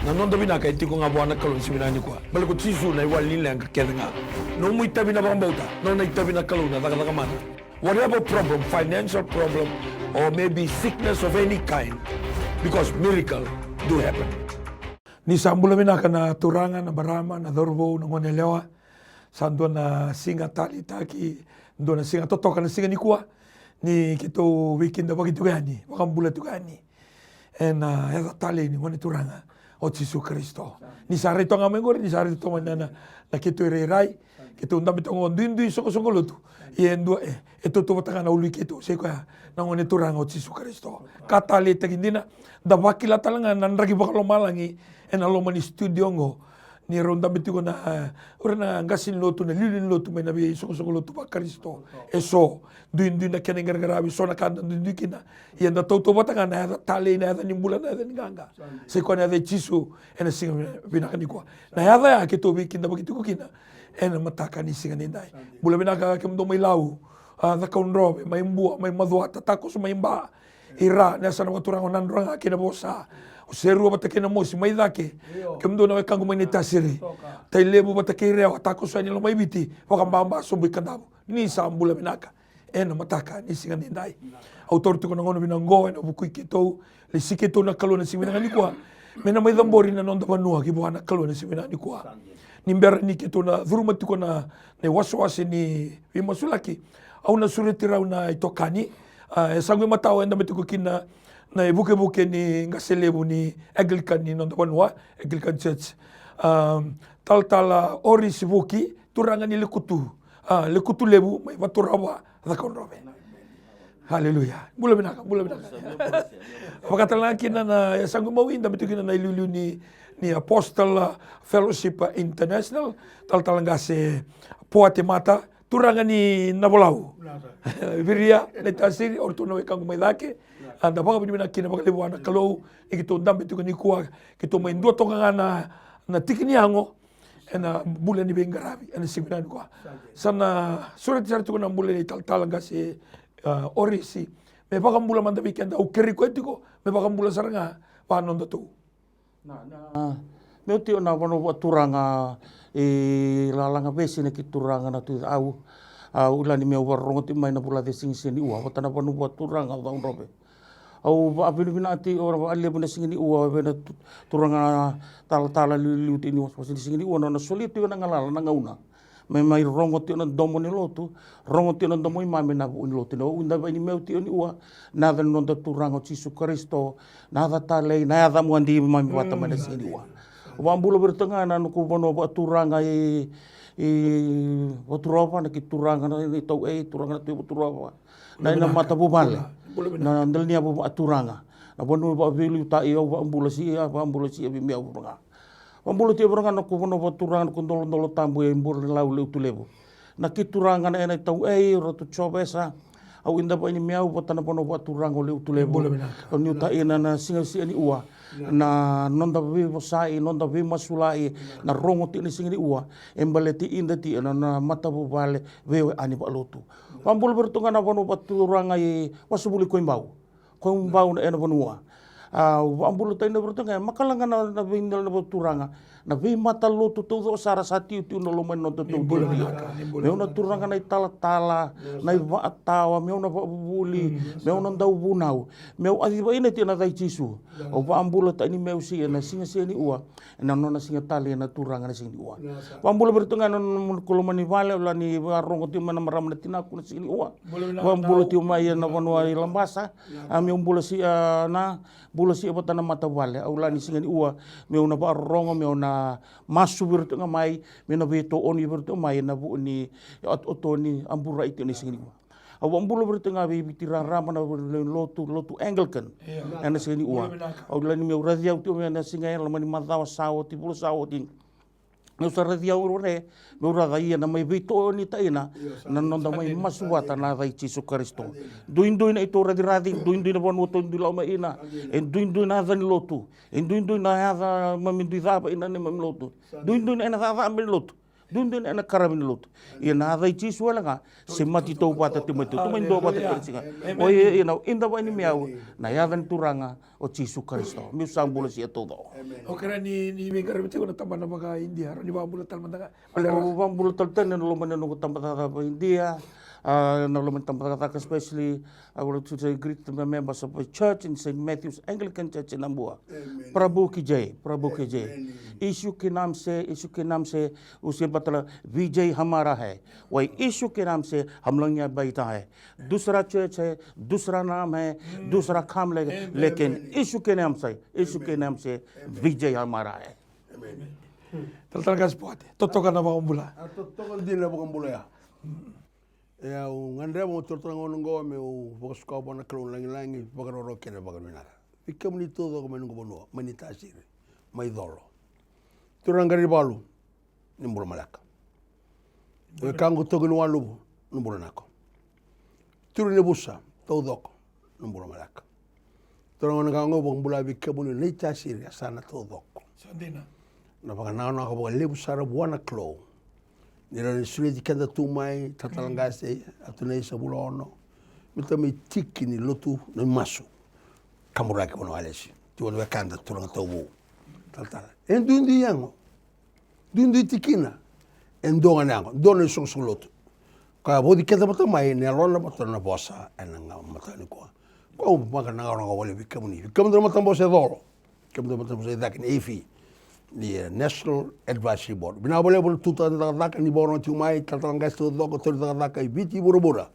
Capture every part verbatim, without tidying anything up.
Na noda vinaka e tiko ga vua na Kalou ena siga vinaka nikua. Baleta ko Jisu na iwali ni leqa kece ga. Nomu itavi na vakabauta, nona itavi na Kalou na cakacaka mana. Whatever problem, financial problem, or maybe sickness of any kind, because miracle do happen. Ni sa bula vinaka na turaga, na marama, na cauravou, na goneyalewa. Sa dua na siga taleitaki, dua na siga totoka na siga nikua. Ni keitou veikidavaki tiko yani, vakabula tiko yani ena yaca talei ni Gone Turaga o Jisu Karisito. Ni sa rai toka ga mai qori, ni sa rai toka mai na, na, na keitou irairai, keitou dabe toka qo duidui soqosoqo lotu. Ia e dua e, e tautauvata ga na ulu i keitou, sai koya na Gone Turaga o Jisu Karisito. Ka taleitaki dina, da vakila tale ga na draki vakalomalagi ena loma ni studio qo. Ni rau dabe tiko na, e, o ira na qase ni lotu, na iliuliu ni lotu mai na veisoqosoqo lotu vaKarisito. E so, duidui na kena iqaraqaravi, so na ka da duidui kina. Ia da tautauvata ga na yaca talei, na yaca ni bula, na yaca ni qaqa. Sai koya na yaca i Jisu ena siga vina-, vinaka nikua. Na yaca ya keitou veikidavaki tiko kina ena mataka ni siga nidai. Bula vinaka kemudou mai Lau, a, Cakaudrove, mai Bua, mai Macuata, takoso mai Ba, Ira, na yasana vakaturaga o Nadroga kei Navosa. O Serua vata kei Namosi mai cake. Kemudou na wekaqu mai Naitasiri. Tailevu vata kei Rewa, takoso yani Lomaiviti, vakababa sobu i Kadavu. Ni sa bula vinaka ena mataka ni siga nidai. Au taura tiko na gauna vinaka oqo ena vuku i keitou, lesi keitou na Kalou ena siga vinaka nikua, me na mai cabori na noda vanua ki vua na Kalou ena siga vinaka nikua. Ni bera ni keitou na curuma tiko na, na iwasewase ni veimasulaki, au na sureti rau na itokani. A, e yasaqu e matau, e dabe tiko kina na ivukevuke ni qase levu ni Anglican ni noda vanua, Anglican Church. A, Talatala Oris Vuki, turaga ni Lekutu, a, Lekutu Levu, mai Vaturova, Cakaudrove. Aleluya. Bula vinaka, bula vinaka. Vakatalega kina na yasaqu imawi, dabe tiko kina na iliuliu ni, ni Apostle Fellowship International, Talatala Qase Poate Mata, turaga ni Navolau. Viria, Naitasiri, o ratou na wekaqu mai cake. A, da vakavinavinaka kina vakalevu vua na Kalou, ni keitou dabe tiko nikua, keitou mai dua toka ga na, na tiki ni yago, ena bula ni veiqaravi ena siga vinaka nikua. Sa na sureti sara tiko na bula ni Talatala Qase, a, Orisi, me vakabula mada vei keda, au kerei koya tiko me vakabula sara ga vua nodatou. Na, na, meu tiko na vanua vakaturaga i Lalagavesi, na kei turaga na Tui Cau. Au kila ni meu vakarorogo tiko mai na vula cecigi siga ni ua vata na vanua vakaturaga o Cakaudrove. Au vakavinavinaka tiko vakalevu na siga ni ua vei na tu-, turaga talatala liuliu tiko ni wasewase ni siga ni ua, na nona solia tiko na galala, na gauna me mai rogo tiko na domo ni lotu, rogo tiko na domo i mami na vuku ni lotu. Na au dau vei ni meu tiko ni ua, na yaca ni noda Turaga o Jisu Karisito, na yaca talei, na yaca muadi mami vata mai na siga ni ua. Au vakabula vei iratou ga na noqu vanua vakaturaga i, i Vaturova, na kei turaga na, na Tauei, turaga na Tui Vaturova, na, na matavuvale, na delaniyavu vakaturaga, na vanua vakaveiliutaki. Au vakabula sia, vakabula sia vei meu vuraga. Vakabula tiko vuraga na noqu vanua vakaturaga, noqu dolodolo tabu e Burelau, Levutulevu. Na kei turaga na, ena Tauei, o ratou Jovesa. Au dau vei ni meu vata na vanua vakaturaga o Levutulevu. Au nuitaka na, na siga, siga ni ua, na noda veivosai, noda veimasulaki, na rogo tiko na siga ni ua, e baleti ida tiko na, na matavuvale, veiwekani vakalotu. Vakabula vei iratou ga na vanua vakaturaga i Wasavulu i Koibau. Koibau na, ena vanua. A, au vakabula tiko vei iratou ga, makala ga na, na veidelana vakaturaga, na veimatalotu taucoko sara sa tiutiu na loma ni noda tautuatio. Meu na turaga na italatala, na ivakatawa, meu na vakavuvuli, meu na dauvunau, meu a civa ina tiko na yaca i Jisu. Au vakabula tiko ni meu sia na siga, siga ni ua, ena nona siga talei na turaga na siga ni ua. Vakabula vei iratou ga na nona, nona, noqu loma ni vale, au kila ni vakarogo tiko mai na marama na tinaku na siga ni ua. Vakabula tiko mai ena vanua i Labasa. A, meu bula sia na, bula sia vata na matavuvale. Au kila ni siga ni ua meu na vakarorogo, meu na masu vei iratou ga mai, meu na veitooni vei iratou mai ena vuku ni ototo ni a burai tiko na siga ni ua. Au vakabula vei iratou ga vei Viti raraba na lotu, lotu Anglican. Ena siga ni ua. Au kila ni meu raici au tiko mai na siga e loma ni macawa sa oti, vula sa oti. Meu sa raici au re, meu raica ia na mai veitoonitaina na noda mai masu vata na yaca i Jisu Karisito. Duidui na itou raciraci, duidui na vanua tou dui lako mai ina. E duidui na yaca ni lotu. E duidui na yaca mami dui cava ina neimami lotu. Duidui na ena cakacaka mai ni lotu. Duidui na qaravi ni lotu. Ia na yaca i Jisu wale ga, semati tauvata, timati tauvata, mai duavata. Aleluya. Kena siga. Amen. O ia, ia na, eda vakanuinui, na yaca ni Turaga o Jisu Karisito. Meu sa bula sia taucoko. Amen. O kera ni, ni veiqaravi tiko na tabana vaka-Idia, rawa ni vakabula tale mada ga. Au vakabula tale tiko ena loma ni noqu tabacakacaka vaka-Idia, a, na loma ni tabacakacaka, especially I would like to say greet the members of the church in Saint Matthew's Anglican Church in Nabua. Amen. Prabhu ki jai, Prabhu ki jai. Amen. यीशु के नाम से, यीशु के नाम से, उसके मतलब विजय हमारा है। वही यीशु के नाम से हम लोग यहाँ बैठा है। दूसरा चर्च है, दूसरा नाम है, दूसरा काम लगे, लेकिन यीशु के नाम से, यीशु के नाम से विजय हमारा है। Amen. Talatala Qase Poate, totoka na vakabula. A, totoka dina na vakabula ya. E, au gadreva mo taura na gauna oqo meu vakasuka vua na Kalou na lagilagi, vakaroro kei na vakavinaka. Vei kemuni taucoko mai noqu vanua, mai Naitasiri, mai Colo. Turaga ni valu, ni bula maleka. Wekaqu toka ni waluvu, ni bula nako. Turaga ni vusa taucoko, ni bula maleka. Turaga na gauna oqo vakabula vei kemuni Naitasiri, yasana taucoko. Sa dina. Na vakanananu vakalevu sara vua na Kalou. Ni rawa ni sureti keda tu mai, Talatala Qase, Atunaisa Vulaono. Me tau mai tiki ni lotu, na masu. Kaburaki vanua alesi. Tiko na wekada turaga tauvu. Talatala. E duidui yago. Duidui tikina. E dua ga na yago. Dua na isoqosoqo lotu. Ka vauci keda vata mai, na yalona vata na vosa, ena ga mata nikua. Ko au vaka na gauna ga wale vei kemuni. Vei kemudou na matabose e Colo. Kemudou na matabose e cake ni ifi. Ni, e, National Advisory Board. Vinaka vakalevu na tuta na cakacaka ni vakarorogo tiko mai, Talatala Qase taucoko, tauri cakacaka e Viti vuravura.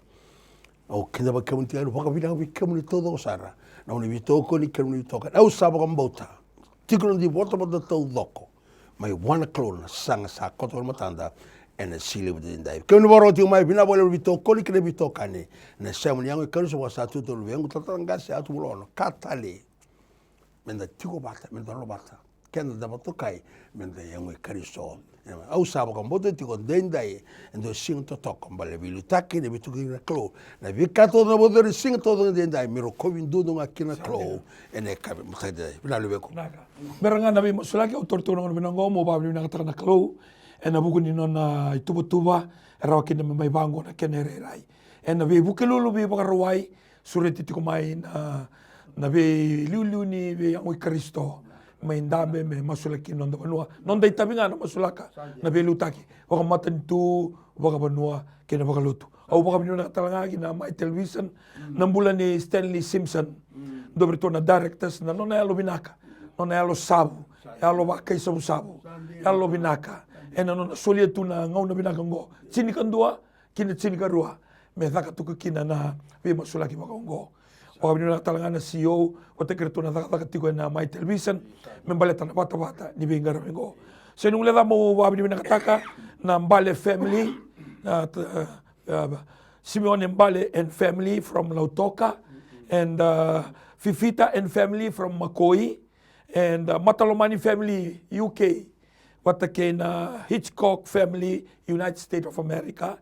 Au kidavaki kemuni tiko, vakavinaka vei kemuni taucoko sara. Na nomuni veitokoni, kei na nomuni veitokani. Au sa vakabauta. Tiko na noda ivotavota taucoko. Mai vua na Kalou na saga sa koto vei matada. Ena siga levu edaidai. Kemuni vakarorogo tiko mai, vinaka vakalevu na veitokoni kei na veitokani. Na sema ni yago i Karisito vaka sa tu tolu vei au, Talatala Qase Atu Vulaono. Ka tale. Meda tiko vata, meda lolo vata. Keda da vakatokai, meda yago i Karisito. Au sa vakabauta tiko edaidai, e dua siga totoka, baleta na veiliutaki, na veitokoni ni Kalou. Na veika taucoko na vakayacori siga taucoko edaidai, me rokovi duadua ga kina na Kalou. Ena yakavi mataka edaidai. Vinaka luvequ. Vinaka. Me ra ga na veimasulaki, au taura tiko na gauna vinaka oqo, meu vakavinavinakataka na Kalou. Ena vuku ni nona ituvatuva, e rawa kina me mai vaqo na kena irairai. Ena veivukelulu, veivakarawai, sureti tiko mai na, na veiliuliu ni veiyago i Karisito. Mai dabe me masulaki noda vanua. Noda itavi ga na masulaka, na veiliutaki. Vakamatanitu, vakavanua, kei na vakalotu. Au vakavinavinaka tale ga ki na Mai Television, na bula nei Stanley Simpson. Dua vei iratou na directors, na nona yalo vinaka. Nona yalo savu. Yalo vakaisavusavu. Yalo vinaka. Ena nona solia tu na gauna vinaka oqo. Tinikadua, ki na tinikarua, me caka tiko kina na veimasulaki vaka oqo. Vakavinavinaka tale ga na C E O, vata kei iratou na cakacaka tiko ena Mai Television, me baleta na vatavata ni veiqaravi oqo. Sega ni guileca meu vakavinavinakataka na Bale family, na, t-, uh, Simeone Bale and family from Lautoka, and, uh, Fifita and family from Makoi, and, uh, Matalomani family, U K, vata kei na Hitchcock family, United States of America,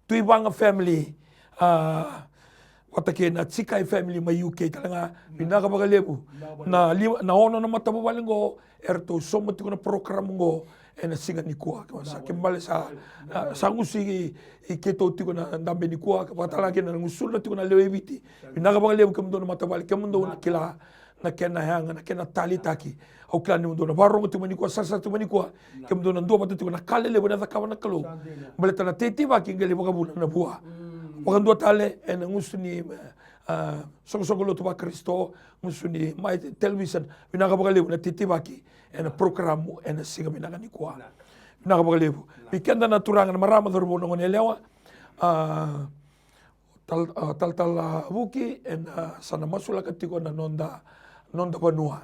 Tuivaga family, uh, vata kei na Chikai family mai U K tale ga, vinaka vakalevu. Na lima, na ono na matavuvale oqo, eratou sauma tiko na program oqo, ena siga nikua. Sa kena ibalebale sa, uh, sa gusu i, i keitou tiko na dabe nikua, vakatalega kina na gusuna tiko na lewe i Viti. Vinaka vakalevu kemudou na matavuvale, kemudou na kila na kena yaga, na kena taleitaki. Au kila ni kemudou na vakarorogo tiko mai nikua, sarasara tiko mai nikua. Kemudou na duavata tiko na ka lelevu ena cakava na Kalou. Baleta na teitei vaki qai lai vakavuna na vua. Vakadua tale, ena gusu ni, ah, soqosoqo lotu vaKarisito, gusu ni Mai Television. Vinaka vakalevu na teitei vaki ena program ena siga vinaka nikua. Vinaka vakalevu. Vei keda na turaga, na marama, cauravou, na goneyalewa. Ah, Tal-, ah, Talatala Vuki, ena, ah, sa na masulaka tiko na noda, noda vanua.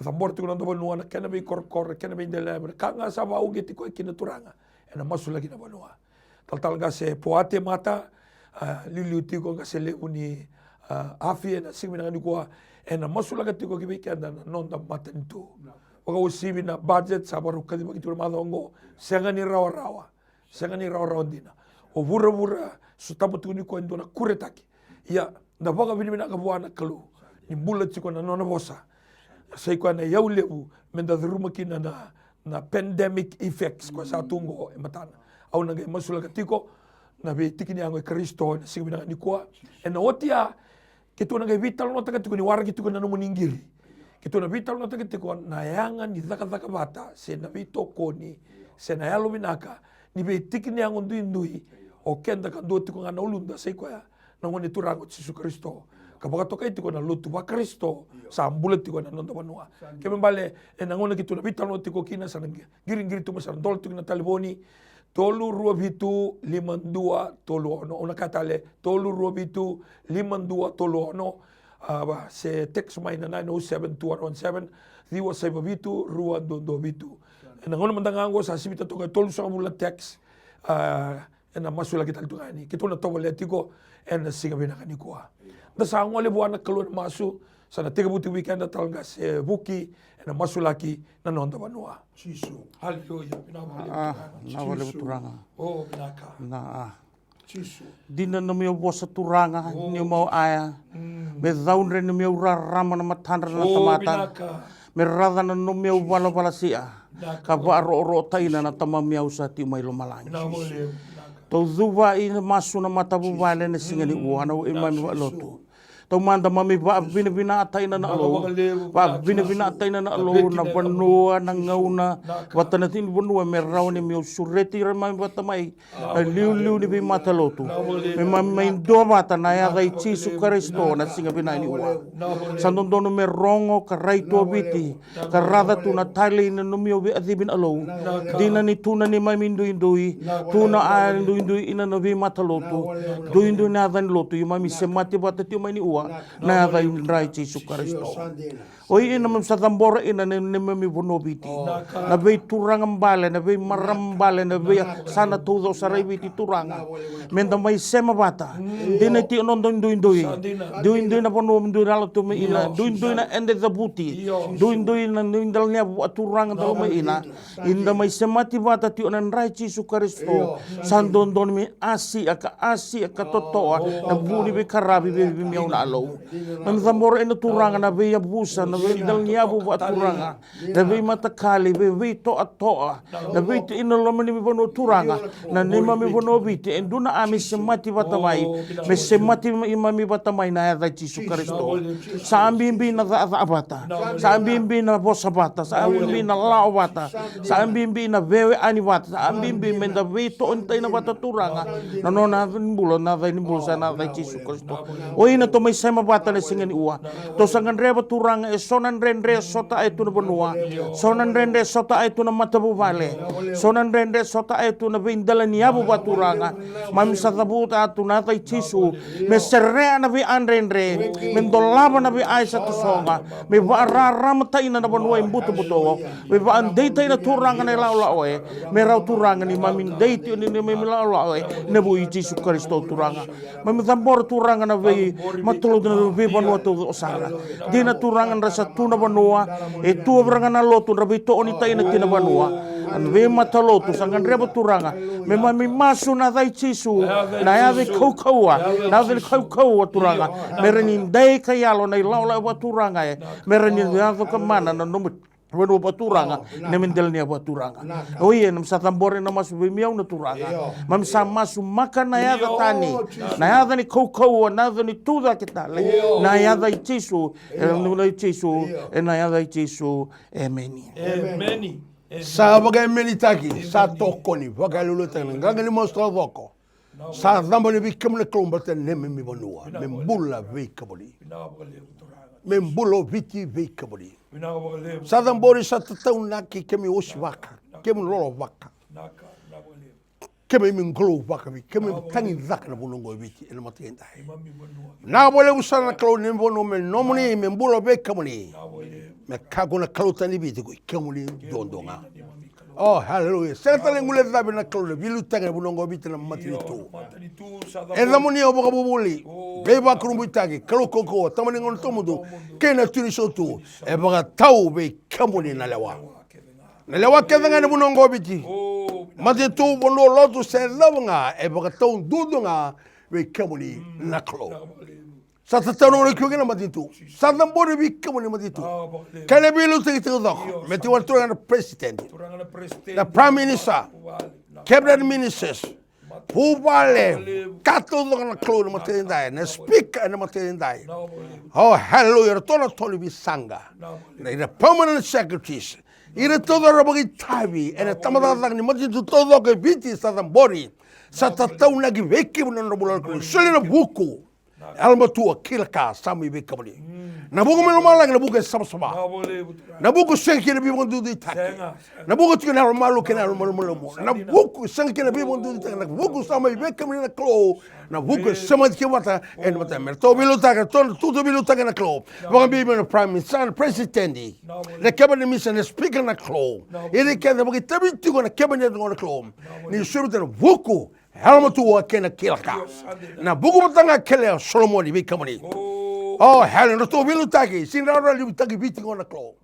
Na cabora tiko na noda vanua, na kena veikorokoro, kena veidelaniyavu, na ka ga sa vakauqeti koya kina na Turaga, ena masulaki na vanua. Talatala Qase Poate Mata, ah, liuliu tiko, qase levu ni, ah, Afi, ena siga vinaka nikua, ena masulaka tiko ki vei keda na noda matanitu. Vakauasivi na budget, sa vakarau kacivaki tiko na macawa oqo, sega ni rawarawa. Sega ni rawarawa dina. O vuravura, sotava tiko nikua e dua na kuretaki. Ia, da vakavinavinaka vua na Kalou ni bula tiko na nona vosa. Sa i koya na iyau levu meda curuma kina na, na pandemic effects ko sa tu qo e matana. Au na qai masulaka tiko na veitiki ni yago i Karisito ena siga vinaka nikua. Ena oti ya, keitou na qai veitalanoataka tiko ni waraki tiko na nomuni qiri. Keitou na veitalanoataka tiko na yaga ni cakacaka vata se na veitokoni se na yalo vinaka ni veitiki ni yago duidui o keda ka dua tiko ga na uluda, sa i koya na Gone Turaga o Jisu Karisito, ka vakatokai tiko na lotu vaKarisito sa bula tiko ena noda vanua. Kena ibalebale ena gauna keitou na veitalanoa tiko kina, sa na qiriqiri tu mai, sa na dola tiko na talevoni, tolu rua vitu lima dua tolu ono. Au na kaya tale, tolu rua vitu lima dua tolu ono. A, se text mai na nine oh seven two one one seven, ciwa saiva vitu rua dua dua vitu. Ena gauna mada ga oqo sa sivita toka e tolusagavulu na text. A, ena masulaki tale tu ga yani. Keitou na tovolea tiko ena siga vinaka nikua. Da sa gole vua na Kalou ena masu, sa na tekivu tiko vei keda talega se Vuki ena masulaki na noda vanua. Jisu. Haleluya. Vinaka vakalevu, Turaga. Vinaka vakalevu, Turaga. O, vinaka. Na, a. Jisu. Dina na nomu vosa, Turaga, ni mau aya. Me caudre na nomu rarama na matadra na tamata. Me raca na nomu valavala sia ka vakarorotaina na Tamami au sa tiko mai lomalagi. Tou cuva ina masu na matavuvale ena siga ni ua na neimami vakalotu. Taumada mami vakavinavinataina na Alou. Vakavinavinataina na Alou na vanua, na gauna, vata na tini vanua me rawa ni meu sureti ira mai vata mai na liuliu ni veimatalotu. Me mami mai dua vata na yaca i Jisu Karisito na siga vinaka ni ua. Sa dodonu me rogo ka rai tu o Viti ka raca tu na talei na nomu veiacivi na Alou. Dina ni tu na neimami duidui, tu na a duidui ina na veimatalotu. Duidui na yaca ni lotu, io mami semati vata tiko mai ni ua na yaca i dra i Jisu Karisito. O ina mami sa cabora ina na neimami vanua o Viti. Na veituraga bale, na veimarama bale, na veiyasana taucoko sara i Viti, Turaga. Meda mai sema vata. Dina tiko na noda duidui. Duidui na vanua me dui lala tu mai ina. Duidui na ede cavuti. Duidui na dui dela ni yavu vakaturaga da lako mai ina. Eda mai semati vata tiko ena dra i Jisu Karisito. Sa dodonu me asia ka asia ka totoa na vu ni veikaravi vei, vei au na Alou. Mami cabora ina, Turaga, na veiyavusa, na veidela ni yavu vakaturaga, na veimatakali, vei, veitoatoa, na veiti ina loma ni vanua, Turaga, na neimami vanua o Viti, e dua na a me semati vata mai, me semati mai mami vata mai na yaca i Jisu Karisito. Sa bibi na cakacaka vata. Sa bibi na vosa vata, sa bibi na lawa vata, sa bibi na veiwekani vata, sa bibi meda veitotoka vata, Turaga, na nona yaca ni bula, na yaca ni bula sa na yaca i Jisu Karisito. O ina tou mai sema vata na siga ni ua. Tou sa gadreva, Turaga, e so na dredre e sota e tu na vanua, so na dredre e sota e tu na matavuvale, so na dredre e sota e tu na veidela ni yavu vakaturaga. Mami sa cavuta tu na yaca i Jisu me serea na veidredre, me dolava na veika sa tasogo, me vakararamatai na vanua e butobuto, me vakadeitaka, Turaga, na ilakolako, e me rawa, Turaga, ni mami dei tiko ni mami lakolako, e na vuku i Jisu Karisito, Turaga. Mami cabora, Turaga, na veimatalotu, na veivanua taucoko sara. Dina, Turaga, dra sa tu na vanua e tu vei ira ga na lotu, dra veitotoka na tina vanua. Na veimatalotu sa gadreva, Turaga, me mami masu na yaca i Jisu, na yaca ni kaukauwa, na yaca ni kaukauwa, Turaga, me rawa ni dei ka yalo na ilakolako vakaturaga, e me rawa ni yaco ka mana na nomu vanua vakaturaga, na neimami dela ni yavu vakaturaga. O ia, mami sa cabora na masu vei au na Turaga. Mami sa masu maka na yaca tani, na yaca ni kaukauwa, na yaca ni tucake tale, na yaca i Jisu, ena yaca i Jisu, ena yaca i Jisu. Emeni. Sa vakaemenitaki, sa tokoni, vakaliuliutaki na qaqa ni masu taucoko. Sa caba ni vei kemuni na Kalou baleta na neimami vanua me bula veikaboni. Me bula o Viti veikaboni. Sa cabori, sa tataunaki, kemi osivaka, kemi lolovaka, kemi qolouvaka vei, kemi tagicaka na vanua oqo o Viti ena mataka edai. Vinaka vakalevu sara na Kalou, neimami vanua me nomuni, me bula veikaboni. Me kakua na kalou tani Viti ko i kemuni duadua ga. O, haleluya. Sega tale ni guilecavi na Kalou na veiliutaki ena vanua oqo o Viti, na matanitu. E yacamuni o vakavuvuli, veivakurabuitaki, Kalou kaukauwa, Tama ni gauna tawamudu kei na Tui ni sautu. E vakatau vei kemuni na lewa. Na lewa kece ga ena vanua oqo o Viti, matanitu, vanua lotu se cava ga, e vakatau duadua ga vei kemuni na Kalou. Sa tatau na gauna o kila kina na matanitu. Sa cabori vei kemuni na matanitu. Kei na veiliutaki taucoko. Me tiko vua na turaga na president, na prime minister, cabinet ministers, vuvale, ka taucoko na Kalou ena mataka edai, na speaker ena mataka edai. O haleluya, eratou na tolu ni veisaqa. Na, na permanent secretaries. Ira taucoko era vakaitavi ena tabacakacaka ni matanitu taucoko e Viti sa cabori. Sa tataunaki vei kemuni na nodra bula na Kalou. Soli na vuku. Yalomatua, kila ka sa mai vei kemuni. Na vuku mai lomalagi, na vuku e savasava. Na vuku sega kina veivakaduiduitaki. Na vuku tiko na yalomalua kei na yalomalumalumu. Na vuku sega kina veivakaduiduitaki. Na vuku sa mai vei kemuni na Kalou. Na vuku e semati kemuni vata ena mataka. Me ratou veiliutaki, ratou na tutu veiliutaki na Kalou. Vakabibi na prime minister, na president, na cabinet minister, na speaker na Kalou. Ira kece vakaitavi tiko na cabinet na Kalou. Ni sureta na vuku, yalomatua kei na kila ka. Na vuku vata ga kele o Solomoni vei kemuni. O haleluya, ratou veiliutaki, sega ni rawa ni liutaki Viti qo na Kalou.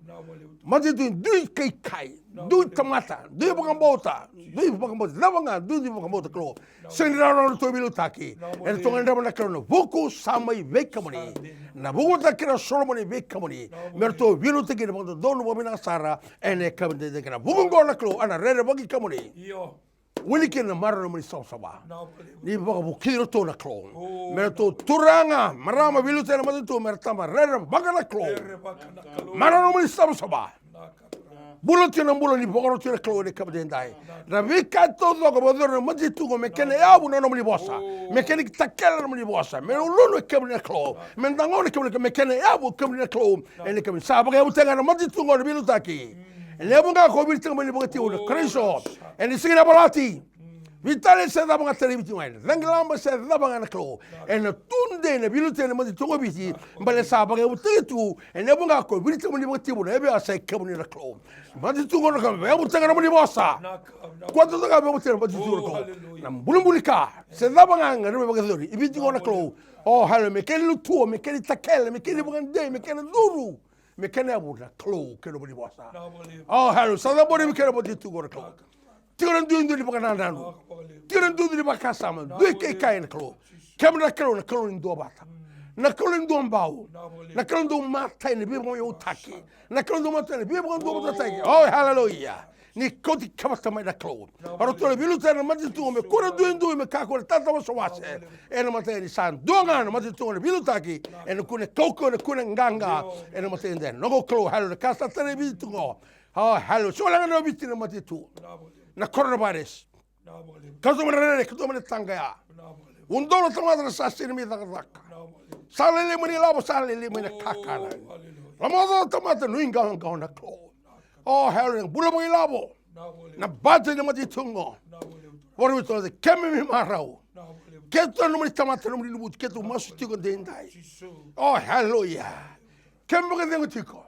Matanitu dui kaikai, dui tamata, dui vakabauta, dui vakabauta, cava ga, dui, dui vakabauta Kalou. Sega ni rawa ni ratou veiliutaki. Eratou gadreva na Kalou na vuku sa mai vei kemuni. Na vuku vata kei na Solomoni vei kemuni. Me ratou veiliutaki ena vakadodonu vakavinaka sara ena yakavi edaidai kei na vuku oqo na Kalou, ena rerevaki kemuni. Wili kina na marau na nomuni savasava. Ni vakavuki iratou na Kalou. Me ratou turaga, marama veiliutaki ena matanitu, me ra taba rerevaka na Kalou. Marau na nomuni savasava. Bula tiko na bula ni vakaroti na Kalou ena yakavi edaidai. Na veika taucoko vakayacori na matanitu qo me kena yavu na nomuni vosa. Me kena takele na nomuni vosa. Me ulunu e kemuni na Kalou. Me dagauna e kemuni na Kalou. Me kena yavu e kemuni na Kalou. Ena yakavi sa vakayavutaki ga na matanitu qo na veiliutaki. Ena yavu ga ko viritaka mai ni vakativu na Karisito. Ena sega ni yavalati. Vitali se cava ga tara i Viti mai. Cagilaba se cava ga na Kalou. Ena tudei na veiliutaki na matanitu qo Viti. Baleta sa vakayavutaki tu. Ena yavu ga ko viritaka mai ni vakativu na yaveyasa e kemuni na Kalou. Matanitu qo na Kalou, vakayavutaka na nomuni vosa. Kua tu ga vakayavutaka na matanitu qo na Kalou. Na bulibuli ka se cava ga ga na vakayacori i Viti qo na Kalou. O haleluya, me kena lutu, me kena takele, me kena vakadei, me kena duru. Me kena yavu na Kalou kei na nomuni vosa. O haleluya, sa cabori vei kemuni na matanitu qo na Kalou. Tiko na duidui ni vakanananu. Tiko na duidui ni vakasama. Dui kaikai na Kalou. Kemuni na Kalou, na Kalou ni duavata. Na Kalou ni duabau. Na Kalou dau matai ni veivakayautaki. Na Kalou dau matai ni veivakaduavatataki. O haleluya. Ni kauti kevata mai na Kalou. Eratou na veiliutaki na matanitu me kua na duidui, me kakua na tata wasewase. Ena mataka ni sa dua ga na matanitu na veiliutaki. Ena kua na kaukauwa, ena kua na qaqa. Ena mataka ni dai. Noqu Kalou, haleluya. Ka sa tara i Viti qo. O haleluya. Sa wale ga na Viti na matanitu. Na coronavirus. Ka tu mai na rere, ka tu mai na taqaya. Udolu na tamata sa sega ni mai cakacaka. Sa lailai mai na ilavo, sa lailai mai na kakana. Lomaocaoca na tamata, nuiqawaqawa na Kalou. O haleluya, bula vakailavo. Na budget ni matanitu qo. Vakarau, kemuni marau. Keitou na nomuni tamata, nomuni lumuti, keitou masu tiko edaidai. O haleluya. Kemuni vakacegu tiko.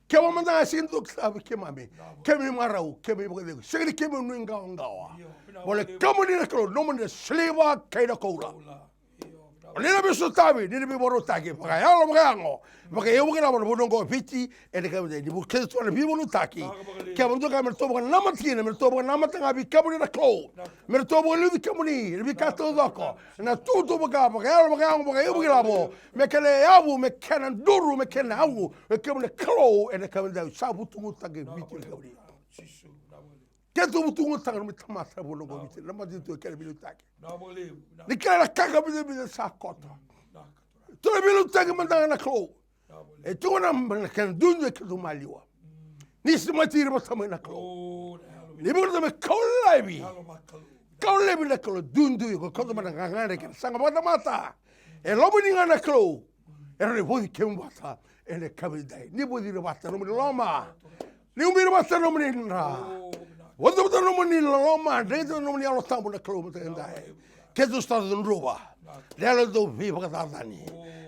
Kevaka mada ga sega ni dua ka vei keimami. Kemuni marau, kemuni vakacegu. Sega ni kemuni nuiqawaqawa. Baleta kemuni na Kalou, nomuni na siliva kei na koula. O ni na veisotavi, ni na veivakarautaki, vakayalo, vakayago, vakaiyavu, vakailavo na vanua oqo o Viti, ena yakavi edaidai, ni vukei tu na veivakarau. Kevaka dua ka me ratou vakanamata kina, me ratou vakanamata ga vei kemuni na Kalou. Me ratou vakaliuci kemuni, na veika taucoko, na tutu vaka, vakayalo, vakayago, vakaiyavu, vakailavo, me kena yavu, me kena duru, me kena yavu, me kemuni na Kalou, ena yakavi edaidai, sa vutugu tale ga Viti na yakavi. Keitou vutugu tale ga na nomuni tamata, vanua oqo o Viti, na matanitu kei na veiliutaki. Ni kila na ka ka vica, vica sa koto. Tou na veiliutaki mada ga na Kalou. E tu ga na, na kena duidui keitou maliwa. Ni semati ira vata mai na Kalou. Ni vakarautaka me kau laivi. Kau laivi na Kalou, duidui ko kauta mai na gagadre kei na saga vakatamata. E lomani ga na Kalou. E rawa ni vauci kemuni vata. Ena yakavi edaidai. Ni vauci ira vata, nomuni loloma. Ni ubi ira vata, nomuni dra. Vauci vata, nomuni loloma. Dregeti vata, nomuni Yalo Tabu na Kalou mataka edaidai. Keitou sa cudruva na yalo dau veivakacacani.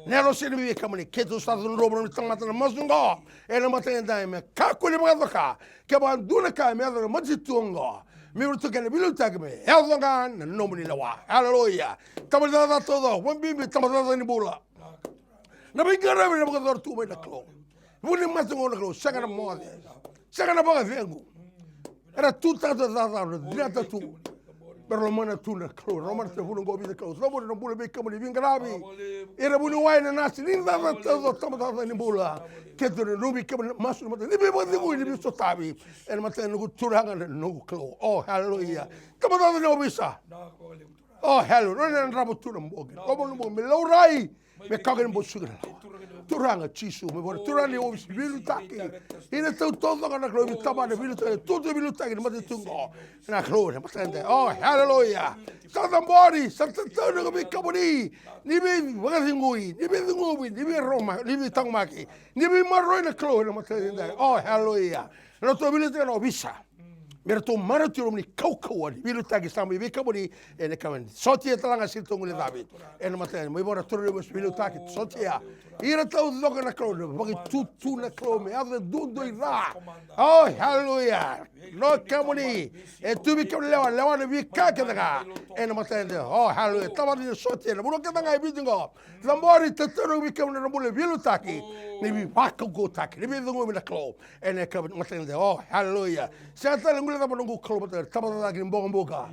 Na yalo sega ni vei kemuni, keitou sa cudruva na nomuni tamata na masu oqo. Ena mataka edaidai me kakua ni vakayaco ka. Kevaka dua na ka me yaco na matanitu oqo. Me ratou kena veiliutaki me yaco ga na nomuni lewa. Aleluya. Tamata caca taucoko, vakabibi tamata caca ni bula. Na veiqaravi na vakayacora tu mai na Kalou. Vuku ni mate oqo na Kalou, sega na moce. Sega na vakacegu. Era tu tata caca, na dinata tu. Me ra lomana tu na Kalou, ra lomana tu na vanua oqo, vica Kalou. Sa bula na bula vei kemuni, veiqaravi. Ira vuniwai, na nasi, ni cakacaka taucoko, tabacakacaka ni bula. Keitou nanumi kemuni, masu ni mata, ni veivakacegui, ni veisotavi. Ena mataka ni noqu Turaga, na noqu Kalou. O, haleluya. Tabacakacaka ni ovisa. O, haleluya. Nona na drava tu na bogi. Loma ni bogi, me laurai. Me kakua ni basuki na lawa. Turaga Jisu, me vara Turaga ni ovisa, veiliutaki. Ira taucoko na Kalou, veitabana, veiliutaki, tutu veiliutaki, na matanitu oqo. Na Kalou, na matanitu. O, haleluya. Sa cabori, sa tataunaka vei kemuni. Ni veivakacegui, ni veiceguvi, ni veiroma, ni veitaqomaki. Ni veimaroroi na Kalou, na matanitu. O, haleluya. Na nodratou veiliutaki na ovisa. Me ratou marau tiko ena nomuni kaukauwa ni veiliutaki sa mai vei kemuni, ena kemuni. Sotia tale ga, sega ni ratou guilecavi. Ena mataka, mai vua na turaga ni ovisa, veiliutaki, sotia. Ira taucoko na Kalou, na vakaitutu na Kalou, me yaco e duadua i ra. O, haleluya. Ro kemuni, e tu vei kemuni lewa, lewa na veika kece ga. Ena mataka, o, haleluya. Tavani na sotia, na vanua kece ga e Viti oqo. Cabori, tataunaka vei kemuni na bula veiliutaki. Ni veivakaukauwataki, ni veiceguvi na Kalou. Ena yakavi ni mataka, o, haleluya. Sega tale ni guilecava na noqu Kalou, mataka, tabacakacaka ni bokobuka.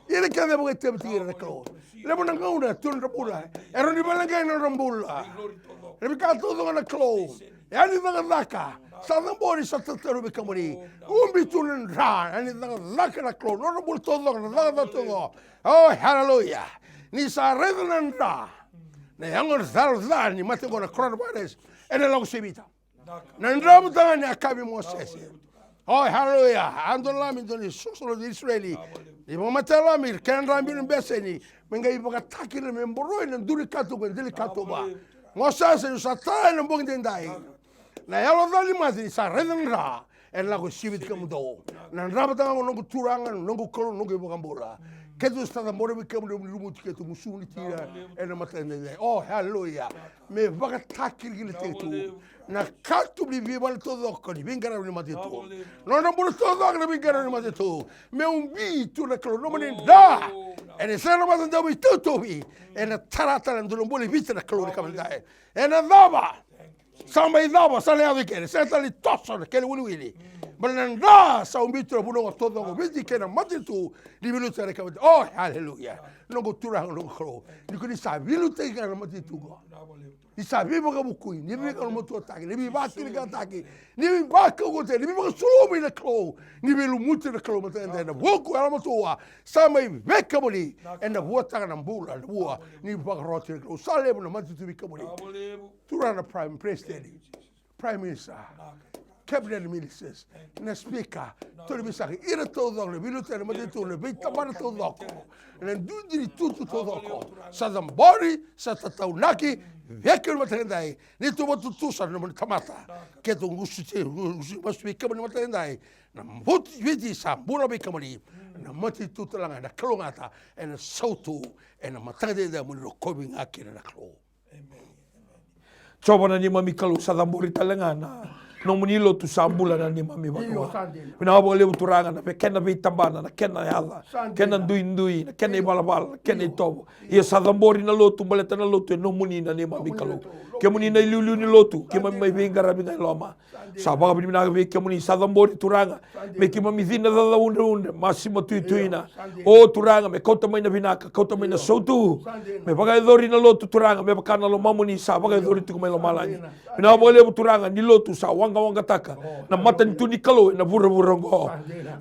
Ira kece e vakaitavi tiko ira na Kalou. Levu na gauna tu na nodra bula, e rawa ni valeqai na nodra bula. Na veika taucoko na Kalou. E a ni cakacaka. Sa cabori, sa tataunaka vei kemuni. Ubi tu na dra, e a ni cakacaka na Kalou. Nodra bula taucoko, na cakacaka taucoko. O, haleluya. Ni sa raica na dra, na yago ni cala ca ni mate oqo, na coronavirus, ena lako sivita. Na dra vata ga ni a kaya vei Mosese. O, haleluya. A dua na lami, dua na isolisoli ni Isireli. Ni vakamatei na lami, kena dra biu na beseni. Me qai vakatakila, me boroi na duru ni katuba, dela ni katuba. Mosese, ni sa tara ena bogi daidai. Na yalo ca ni mate, ni sa raica na dra, ena lako sivita kemudou. Na dra vata ga, noqu Turaga, noqu Kalou, noqu iVakabula. Keitou sa cabora vei kemudou, ni lumuti keitou, mo sumuni tiko ena mataka daidai. O, haleluya. Me vakatakilakila tiko tu na katuba ni veivale taucoko ni veiqaravi ni matanitu. Nodra bula taucoko na veiqaravi ni matanitu. Me ubi tu na Kalou, nomuni dra. Ena sega na mata dau veitauvi. Ena tara tale na dua na bula i Viti na Kalou ena yakavi daidai. Ena cava? Sa mai cava, sa na yaco i keri, sega tale ni toso na kena wiliwili. Baleta na dra sa ubi tu na vanua taucoko, Viti kei na matanitu, ni veiliutaki na kena. O, haleluya. Noqu Turaga, noqu Kalou. Ni ko ni sa veiliutaki ga na matanitu oqo. Ni sa veivakavukui, ni veivakalougatataki, ni veivakilakitaki, ni veivakaukauwataki, ni veivakasulumi na Kalou, ni veilumuti na Kalou, mataka daidai na vuku yalomatua, sa mai vei kemuni, ena vuataka na bula, na vua, ni vakaroti na Kalou. Sa levu na matanitu vei kemuni. Turaga na Prime President, Prime Minister, Cabinet Ministers, na Speaker, turaga ni veisaqi, ira taucoko na veiliutaki, na matanitu, na veitabana taucoko, na duidui ni tutu taucoko, sa cabori, sa tataunaki vei kemuni mataka daidai, ni tu vakatutusa na nomuni tamata. Keitou gusu tiko, gusu masu vei kemuni mataka daidai, na Viti, Viti sa bula vei kemuni, na matanitu tale ga ena kalougata, ena sautu, ena mataka daidai mo ni rokovi ga kina na Kalou. Jiova na neimami Kalou, sa cabori tale ga na nomuni lotu, sa bula na neimami vanua. Vinaka vakalevu Turaga na kena veitabana, na kena yaca, kena duidui, na kena ivalavala, na kena itovo. Ia sa cabori na lotu, baleta na lotu e nomuni na neimami Kalou. Kemuni na iliuliu ni lotu, keimami mai veiqaravi ga e loma. Sa vakavinavinaka vei kemuni, sa cabori Turaga. Me keimami cina caucau, udreudre, masi matuituina. O Turaga, me kauta mai na vinaka, kauta mai na sautu. Me vakayacori na lotu Turaga, me vaka na lomamuni sa vakayacori tiko mai lomalagi. Vinaka vakalevu Turaga, ni lotu sa waqawaqataka na matanitu ni Kalou ena vuravura oqo.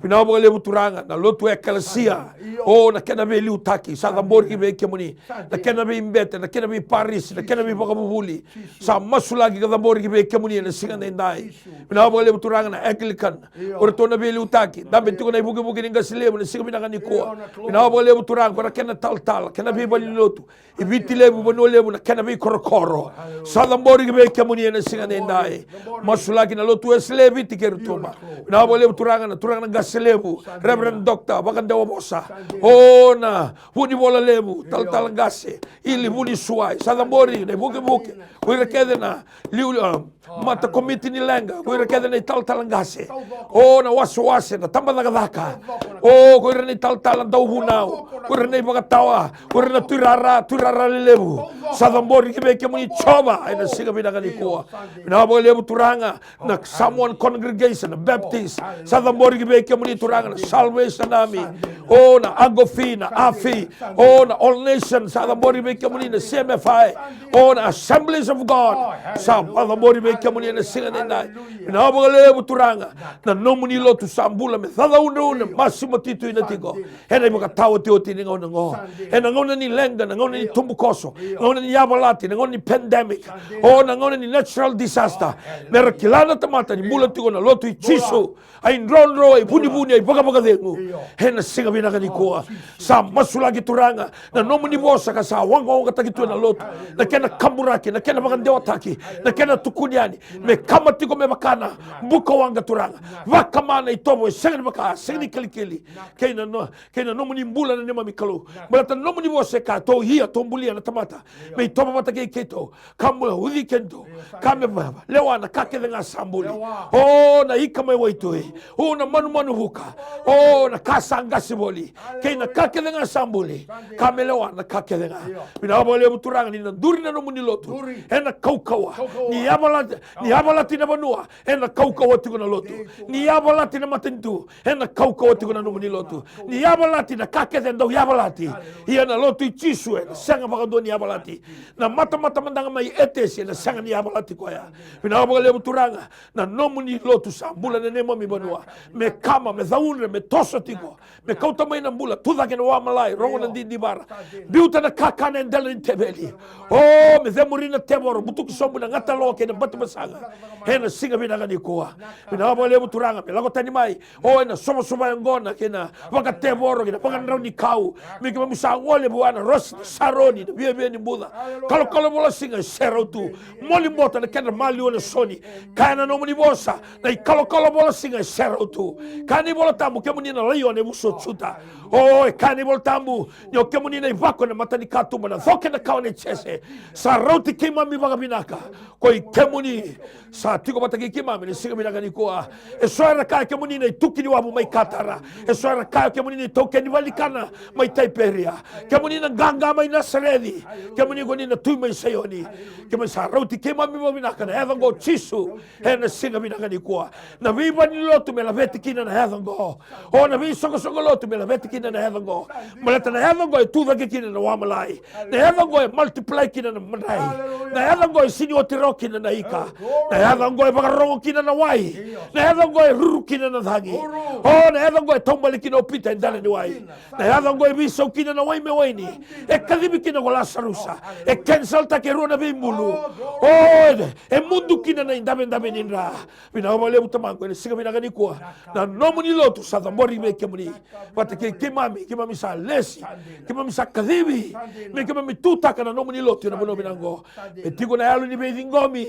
Vinaka vakalevu Turaga, na lotu ekalesia. O na kena veiliutaki, sa cabori ki vei kemuni. Na kena veibete, na kena veiparisi, na kena veivakavuvuli. Sa masulaki ka cabori ki vei kemuni ena siga daidai. Vinaka vakalevu Turaga na Anglican. O iratou na veiliutaki. Dabe tiko na ivukevuke ni qase levu ena siga vinaka nikua. Vinaka vakalevu Turaga, ko na kena talatala, kena veivalenilotu. I Viti Levu, Vanua Levu, na kena veikorokoro. Sa cabori ki vei kemuni ena siga daidai. Masulaki na lotu Wesele e Viti kei Rotuma. Vinaka vakalevu Turaga, na turaga na qase levu. Reverend Doctor Vakadewavosa. O na Vunivola Levu, talatala qase. Ili Vunisuwai, sa cabori na ivukevuke. ko ira kece na liuliu, a, mata komiti ni leqa, ko ira kece na italatala qase, o na wasewase, na tabacakacaka, o ko ira na italatala dauvunau, ko ira na ivakatawa, ko ira na tuirara, tuirara lelevu. Sa cabori ki vei kemuni Jiova ena siga vinaka nikua. Vinaka vakalevu Turaga, na Samoan congregation, na Baptist, sa cabori ki vei kemuni Turaga, na Salvation Army, o na Agofi, na Afi, o na All Nation, sa cabori ki vei kemuni, na C M F I, o na Assemblies of God, sa vakacabori vei kemuni ena siga nidai. Vinaka vakalevu Turaga, na nomuni lotu sa bula me cacaudrau, na masimatituina tiko ena ivakataotioti ni gauna oqo. Ena gauna ni leqa, na gauna ni tubukoso, gauna ni yavalati, na gauna ni pandemic, o na gauna ni natural disaster. Me ra kila na tamata ni bula tiko na lotu i Jisu. Ai drodro, ai vunivuni, ai vakavakacegu. Ena siga vinaka nikua. Sa masulaki Turaga na nomuni vosa ka sa waqawaqataki tu ena lotu. Na kena kaburaki, na kena vakadewataki, na kena tukuni yani. Me kama tiko me vaka na buka waqa Turaga. Vakama na itovo e sega ni vaka, sega ni kilikili. Kei na no, kei na nomuni bula na neimami Kalou. Baleta na nomuni vosa e kaya, tou ia, tou bulia na tamata me itovo vata kei keitou, ka me uci keitou, ka me va-, lewa na ka kece ga sa buli. O na ika mai waitui, o na manumanu vuka, o na ka sa qasi voli, kei na ka kece ga sa buli, ka me lewa na ka kece ga. Vinaka vakalevu Turaga ni na duri na nomuni lotu ena kaukauwa. Ni yavalati, ni yavalati na vanua, ena kaukauwa tiko na lotu. Ni yavalati na matanitu, ena kaukauwa tiko na nomuni lotu. Ni yavalati na ka kece e dau yavalati. Ia na lotu i Jisu ena sega vakadua ni yavalati. Na matamata mada ga mai Etesi ena sega ni yavalati koya. Vinaka vakalevu Turaga, na nomuni lotu sa bula na neimami vanua. Me kama, me caudre, me toso tiko. Me kauta mai na bula, tucake na wamalai, rogo na didivara. Biuta na kakana e dela ni teveli. O, me cemuri na tevoro, butuki sobu na gata loa kei na batimasaga. Ena siga vinaka nikua. Vinaka vakalevu Turaga, me lako tani mai. O, ena sovasova yaqona kei na vakatevoro, kei na vakadrau ni kau. Me keimami sa gole vua na rosi ni Saroni, na viavia ni buca. Kalokalo vola siga e serau tu. Moli bota na kedra maliwa na soni. Kaya na nomuni vosa, na ikalokalo vola siga e serau tu. Kaya na iVola Tabu, kemuni na laione e vuso Juta. O, e kaya na iVola Tabu, ni o kemuni na ivako ena mata ni katuba, na coke na kawa nei Jese. Sa rauti keimami vakavinaka ko i kemuni. Sa tiko vata kei keimami na siga vinaka nikua. E so era kaya kemuni na ituki ni wavu mai Katara. E so era kaya kemuni na itaukei ni valenikana mai Taiperia. Kemuni na qaqa mai Nasareci. Kemuni ko ni na Tui mai Saioni. Kemuni sa rauti keimami vakavinaka na yaca oqo Jisu. Ena siga vinaka nikua. Na veivalelotu me laveti kina na yaca oqo. O na veisoqosoqo lotu me laveti kina na yaca oqo. Baleta na yaca oqo e tucake kina na wamalai. Na yaca oqo e multiply kina na madrai. Na yaca oqo e sini oti rawa kina na ika. Na yaca oqo e vakarorogo kina na wai. Na yaca oqo e ruru kina na cagi. O na yaca oqo e taubale kina o Pita e dela ni wai. Na yaca oqo e veisau kina na wai me waini. E kacivi kina ko Lasarusa. E kenseltaki e rua na veibulu. O e, e mudu kina na idavedave ni dra. Vinaka vakalevu Tamaqu ena siga vinaka nikua. Na nomuni lotu sa cabori vei kemuni. Vata kei keimami, keimami sa lesi. Keimami sa kacivi. Me keimami tutaka na nomuni lotu ena vanua vinaka oqo. Me tiko na yalo ni veiciqomi.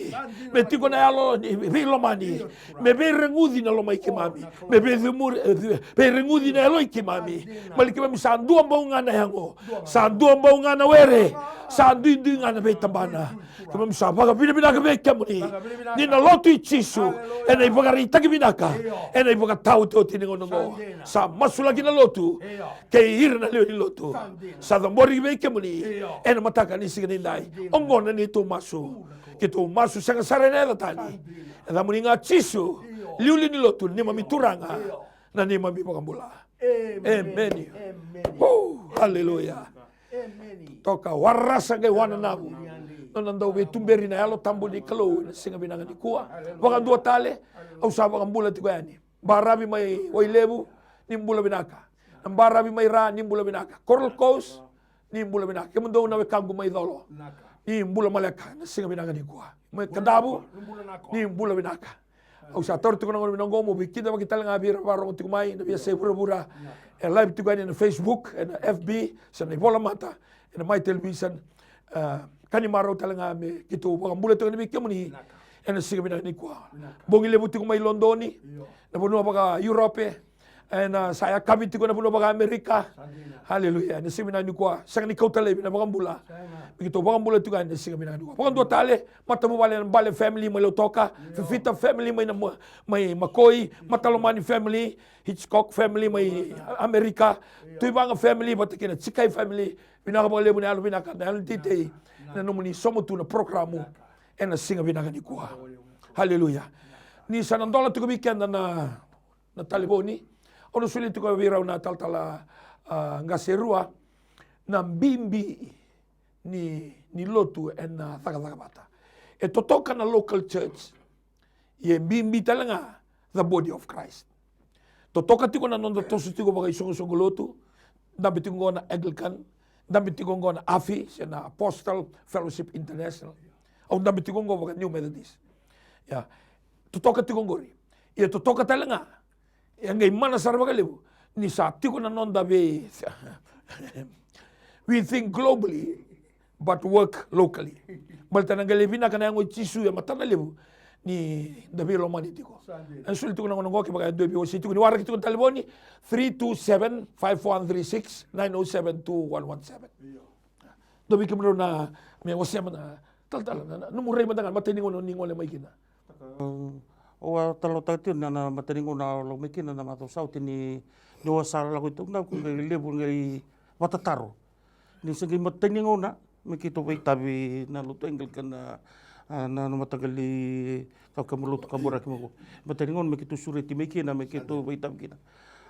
Me tiko na yalo ni veilomani. Me veireguci na lomai keimami. Me veicemuri, e, veireguci na yaloi keimami. Mali keimami sa dua bau ga na yago. Sa dua bau ga na were. Sa duidui ga na veitabana. Keimami sa vakavinavinaka vei kemuni. Ni na lotu i Jisu. Ena ivakaraitaki vinaka. Ena ivakataotioti ni gauna oqo. Sa masulaki na lotu. Kei ira na lewe ni lotu. Sa cabori vei kemuni. Ena mataka ni siga nidai. Oqo na neitou masu. Keitou masu sega sara ena yaca tani. Yacamuni ga Jisu. Liuliu ni lotu, neimami Turaga. Na neimami vakabula. Emeni. Aleluya. Toka warasa qai wananavu. Nona dau veituberi na Yalo Tabu ni Kalou ena siga vinaka nikua. Vakadua tale, au sa vakabula tiko yani. Baravi mai Wailevu, ni bula vinaka. Na baravi mai Ra, ni bula vinaka. Coral Coast, ni bula vinaka. Kemudou na wekaqu mai Colo, ni bula maleka ena siga vinaka nikua. Mai Kadavu, ni bula vinaka. Au sa taura tiko na gauna vinaka oqo meu veikidavaki tale ga vei ira vakarogo tiko mai na veiyasai vuravura. E live tiko yani ena Facebook, ena F B, se na ivolamata, ena Mai Television. E, ka ni marau tale ga me keitou vakabula tiko yani vei kemuni ena siga vinaka nikua. Bogi levu tiko mai Lodoni, na vanua vaka Europe. Ena sa yakavi tiko na vanua vaka-Amerika. Haleluya. Ena siga vinaka nikua, sega ni kauta laivi na vakabula. Me keitou vakabula tiko yani na siga vinaka nikua. Vakadua tale, matavuvale na Bale family mai Lautoka, Fifita family mai na, mai Makoi, Matalomani family, Hitchcock family mai Amerika, Tuivaga family vata kei na Jikai family. Vinaka vakalevu na yalo vinaka, na yalo ni teitei, na nomuni sauma tu na porokaramu ena siga vinaka nikua. Haleluya. Ni sa na dola tiko vei keda na na talevoni. Au na solia tiko vei rau na talatala, a, qase e rua, na bibi ni, ni lotu ena cakacaka vata. E totoka na local church, ia e bibi tale ga the body of Christ. Totoka tiko na noda toso tiko vakaisoqosoqo lotu, dabe tiko qo na Anglican, dabe tiko qo na AFI, se na Apostle Fellowship International. Au dabe tiko qo vaka New Methodist. Ia, totoka tiko qori. Ia totoka tale ga. Ia qai mana sara vakalevu ni sa tiko na noda vei, we think globally but work locally. Baleta na qai lai vinaka na yago i Jisu e matana levu ni da veilomani tiko. Ena soli tiko na gauna qo kevaka e dua e veiwasei tiko, ni waraki tiko na talevoni, three two seven, five one three six, nine oh seven two one one seven. Dua vei kemudrau na me wasea mada, talatala, na, na nomu rai mada ga, matai ni gauna ni gole mai kina. Au a talanoataka tiko na, na matai ni gauna au lako mai kina na macawa sa oti ni, ni au sa lako i Taunaku, qai levu qai vatataro. Ni se qai matai ni gauna me keitou vakaitavi na lotu Anglican na, a, na, na mataqali ka, ka lotu kaburaki mai qo. Matai ni gauna me keitou sureti mai kina, me keitou vakaitavi kina.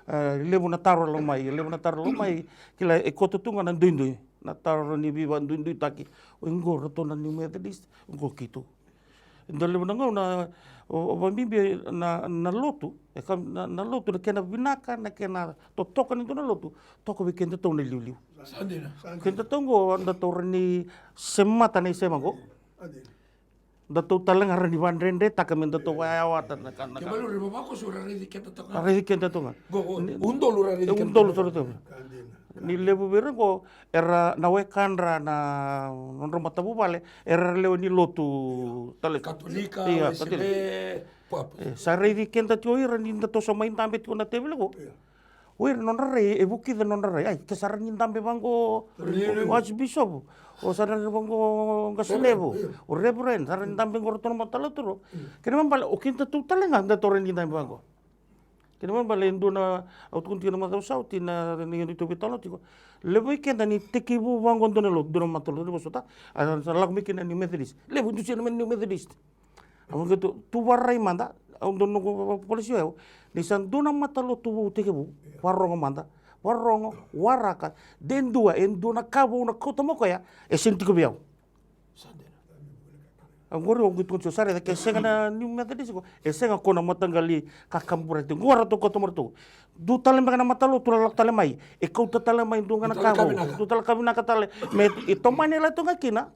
A, levu na taro e lako mai, levu na taro e lako mai, kila e koto tu ga na duidui. Na taro ni veivakaduiduitaki. O iqo ratou na New Methodist, o iqo keitou. E dua levu na gauna, o, o vakabibi na, na lotu, e ka, na, na lotu, na kena vinaka, na kena totoka ni dua na lotu, toka vei kedatou na iliuliu. Sa dina, sa dina. Kedatou qo, datou rawa ni semata na isema qo. Sa dina. Datou tale ga rawa ni vakadredretaka me datou vakayawata na ka, na ka. Kemuni ra vavakoso ra raici kedatou ga. Ra raici kedatou ga. Qo, qo, ni, udolu ra raici kedatou ga. Udolu sara tu. Sa dina. Ni levu vei ira qo, era na wekadra na nodra matavuvale, era lewe ni lotu tale. Katolika, ia, Wesele, Katolika. Papu. E, sa raici keda tiko ira ni da toso mai dabe tiko na teveli qo. Ia. O ira nodra rai, e vukica nodra rai. Ai, ke sa rawa ni dabe vaqo o Archbishop, o sa rawa ni vaqo o Qase Levu, o Reverend, sa rawa ni dabe qo ratou na matalotu. Ia. Kena ibalebale, o kedatou tale ga datou rawa ni dabe vaqo. Kena ibalebale e dua na, au tukuna tiko na macawa sa oti na, ni, ni tou veitalanoa tiko. Levu vei keda ni tekivu vaqo dua na lotu, dua na matalotu, ni vosota, a sa lako mai kina New Methodist. Levu dusia na New Methodist. Au qai tu, tu vakarai mada, au dau noqu polisi au. Ni sa dua na matalotu vou tekivu, vakarogo mada, vakarogo, waraka, de dua, e dua na ka vou na kauta mai o koya, e sega ni tiko vei au. Sa dina. Oqori au qai tukuna tiko, sa raica ke sega na New Methodist qo, e sega ko na mataqali kakaburaki. Qo ratou kauta mai ratou. Dua tale beka na matalotu na lako tale mai. E kauta tale mai dua ga na ka vou. Dua tale ka vinaka tale. Me, e tomani la tu ga kina.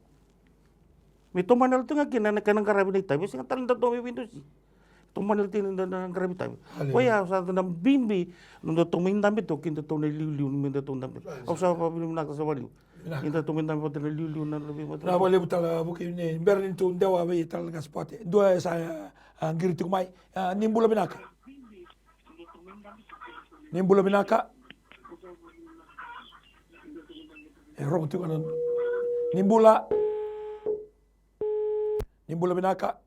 Me tomani la tu ga kina na kena qaravi na itavi. E sega tale ni datou me veidusi. Tomani la tu ga na qaravi itavi. Haleluya. Koya sa na bibi. Na datou mai dabe tu, kina datou na iliuliu, me datou dabe. Au sa vakavinavinaka sa vakaliu. Vinaka. Ni datou mai dabe vata na liuliu na lavi vata. Vinaka vakalevu tale Vuki, ni bera ni tou dewa vei tale na qase Pate. Dua e sa, a, qiri tiko mai. A, ni bula vinaka. Ni bula vinaka. E rogo tiko na. Ni bula. Ni bula vinaka.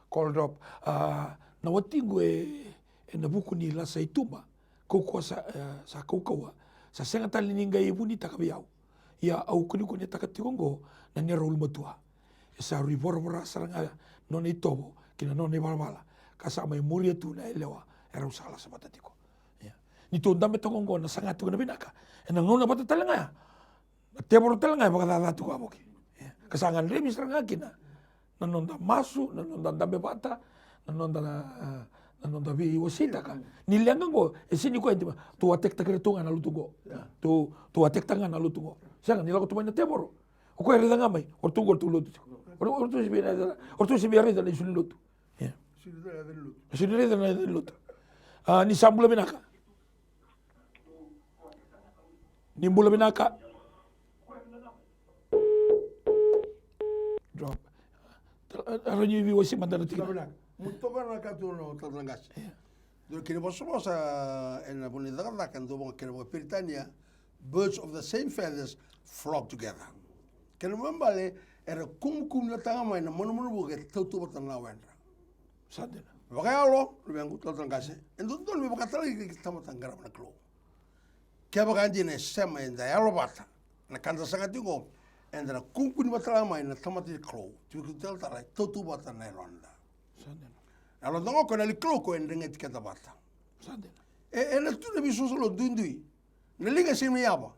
Call drop. A, na watiqu e, ena vuku ni lasa i tuba, kaukauwa sa, e, sa kaukauwa, sa sega tale ni qai vunitaka vei au. Ia au kunikunetaka tiko oqo na neirau ulumatua. E sa rui voravora sara ga nona itovo ki na nona ivalavala, ka sa mai muria tu na yalewa erau sa lasa vata tiko. Ia. Ni tou dabe toka oqo na saga tiko na vinaka. Ena gauna vata tale ga ya. Na tevoro tale ga e vakacaca tiko a Vuki. Ia. Ka sa gadrevi sara ga kina na noda masu, na noda dabe vata, na noda, a, na noda veiwaseitaka. Ni leqa oqo, e sega ni koya e dima, tou attack-taka iratou ga na lotu oqo. Ia. Tou, tou attack-taka ga na lotu oqo. Sega, ni lako tu mai na tevoro. O koya e raica ga mai, o ratou oqo o ratou lotu tiko. O ratou, o ratou se via raica, o ratou se via raica na isulu ni lotu. Ia. Isulu ni raica na isulu ni lotu. A, ni sa bula vinaka. Ni bula vinaka. Drop. Rau ni veiwasei mada na tikina. Mo toka na ka tu na talatala qase. Dua kena vosavosa ena vanua ni cakacaka, dua vaka kena vakaperitania, birds of the same feathers flock together. Kena ibalebale era kumukumu ni vata ga mai na manumanu vuka e tautauvata na lawedra. Sa dina. Vakayalo, luvequ, talatala qase, e dodonu me vakatalaki kei tamata qarava na Kalou. Kevaka e dina e sema eda yalo vata, na ka da saga tiko, eda na kukuni vata la mai na tamata ni Kalou, tiko talatala, e tautauvata na yaloda. Sa dina. Yaloda qo ko na yalo ni Kalou ko e dregeti keda vata. Sa dina. E, e na tu na veisosola duidui. Na liga sega ni yava.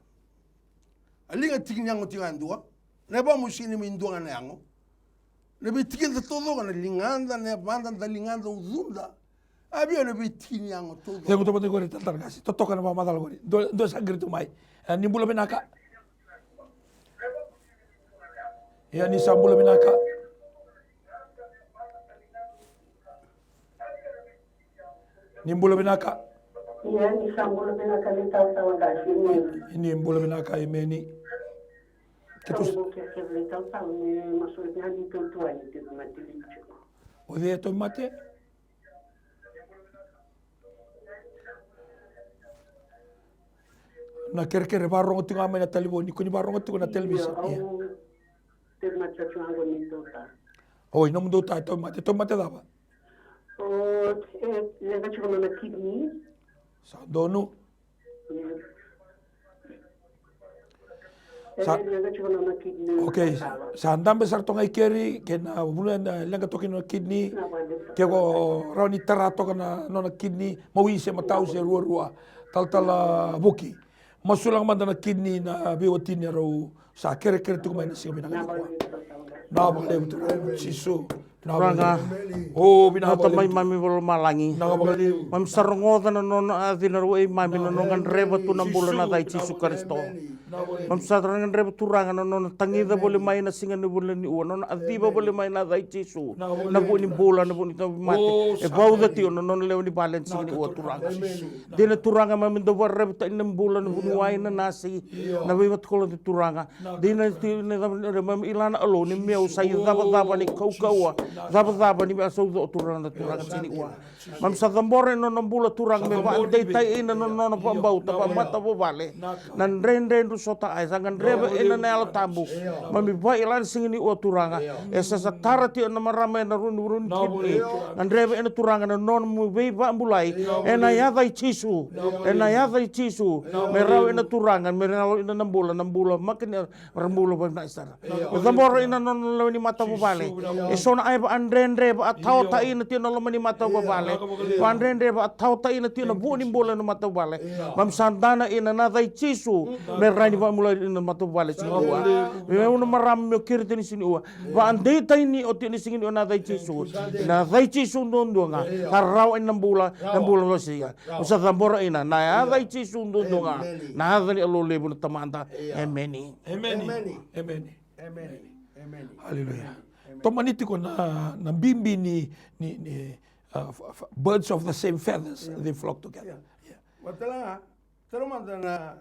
A liga tiki ni yago tiko ga e dua. Na yavamu sega ni mai dua ga na yago. Na veitikina taucoko na ligada, na yavada, na ligada, ucuda. A via na veitiki ni yago taucoko. Cegu toka mada qori talatala qase. Totoka na vakamacala qori. Dua, dua sa qiri tu mai. E, ni bula vinaka. Ia ni sa bula vinaka. Ni bula vinaka. Ia ni sa bula vinaka ni talatala qase. Ni bula vinaka, emeni. Ketu. O cei e tauvimate? Na kerekere, vakarorogo tiko ga mai na talevoni, ko ni vakarorogo tiko na television. Io. Oi, nomudou ta e tauvimate, tauvimate cava? O, e, leqa tiko na kidney. Sa donu. Sa, okay, sa dabe sara toka ga i keri, kei na vuna na leqa toka kina na kidney, ke ko rawa ni tara toka na nona kidney, mawi se matau se ruarua, talatala Vuki. Masulaka mada na kidney na veiwatini rau sa kerekere tiko mai na siga vinaka nikua. Vinaka vakalevu Turaga Jisu. Vinaka vakalevu. O, vinaka vakalevu. Tamai mami vakalomalagi. Vinaka vakalevu. Mami sa rogoca na nona a cina rau e mami na nona gadreva tu na bula na yaca i Jisu Karisito. Mami sa ra gadreva Turaga na nona tagica voli mai na siga ni vula ni ua, nona a civa voli mai na yaca i Jisu. Na vu ni bula, na vu ni tauvimate. E vauca tiko na nona lewe ni vale na siga ni ua Turaga. Dina Turaga mami dau vakararavi tani na bula na vuniwai na nasi. Na veivatukolo ni Turaga. Dina ti na cava ni ore mami ilana alo ni meu sa icavacava ni kaukauwa. Cavacava ni me a sauco o Turaga na Turaga tini ua. Mami sa cabora ina nona bula Turaga me vakadeitaki ina nona nona vakabauta vakamatavuvale. Na dredre dru sota ai sa gadreva ina na Yalo Tabu. Mami vakailana siga ni ua Turaga. E sa sa tara tiko na marama ena runi runi kidney. Gadreva ina Turaga na nona mu veivakabulai. Ena yaca i Jisu. Ena yaca i Jisu. Me rawa ina Turaga me rawa ina na bula na bula makania. Ra bula vakavinaka sara. Me cabora ina nona lewe ni matavuvale. E so na ai vakadredre vakataotaina tiko na loma ni matavuvale. Vakadredre vakataotaina tiko na vu ni bula na matavuvale. Mami sa dana ina na yaca i Jisu. Me rai ni vakamulai ina matavuvale siga ni ua. Me una marama me o kiri tini siga ni ua. Vakadeitaki ni o tini siga ni ua na yaca i Jisu. Na yaca i Jisu duadua ga. Ka rawa ina bula na bula vakasia. Mami sa cabora ina na yaca i Jisu duadua ga. Na yaca ni Yalo levu na Tamada. Emeni. Emeni. Emeni. Emeni. Emeni. Haleluya. Emeni. Tomani tiko na, na bibi ni, ni, ni, uh, f-, f-, birds of the same feathers, they flock together. Ia. Ia. Vatala ga, tara mada na,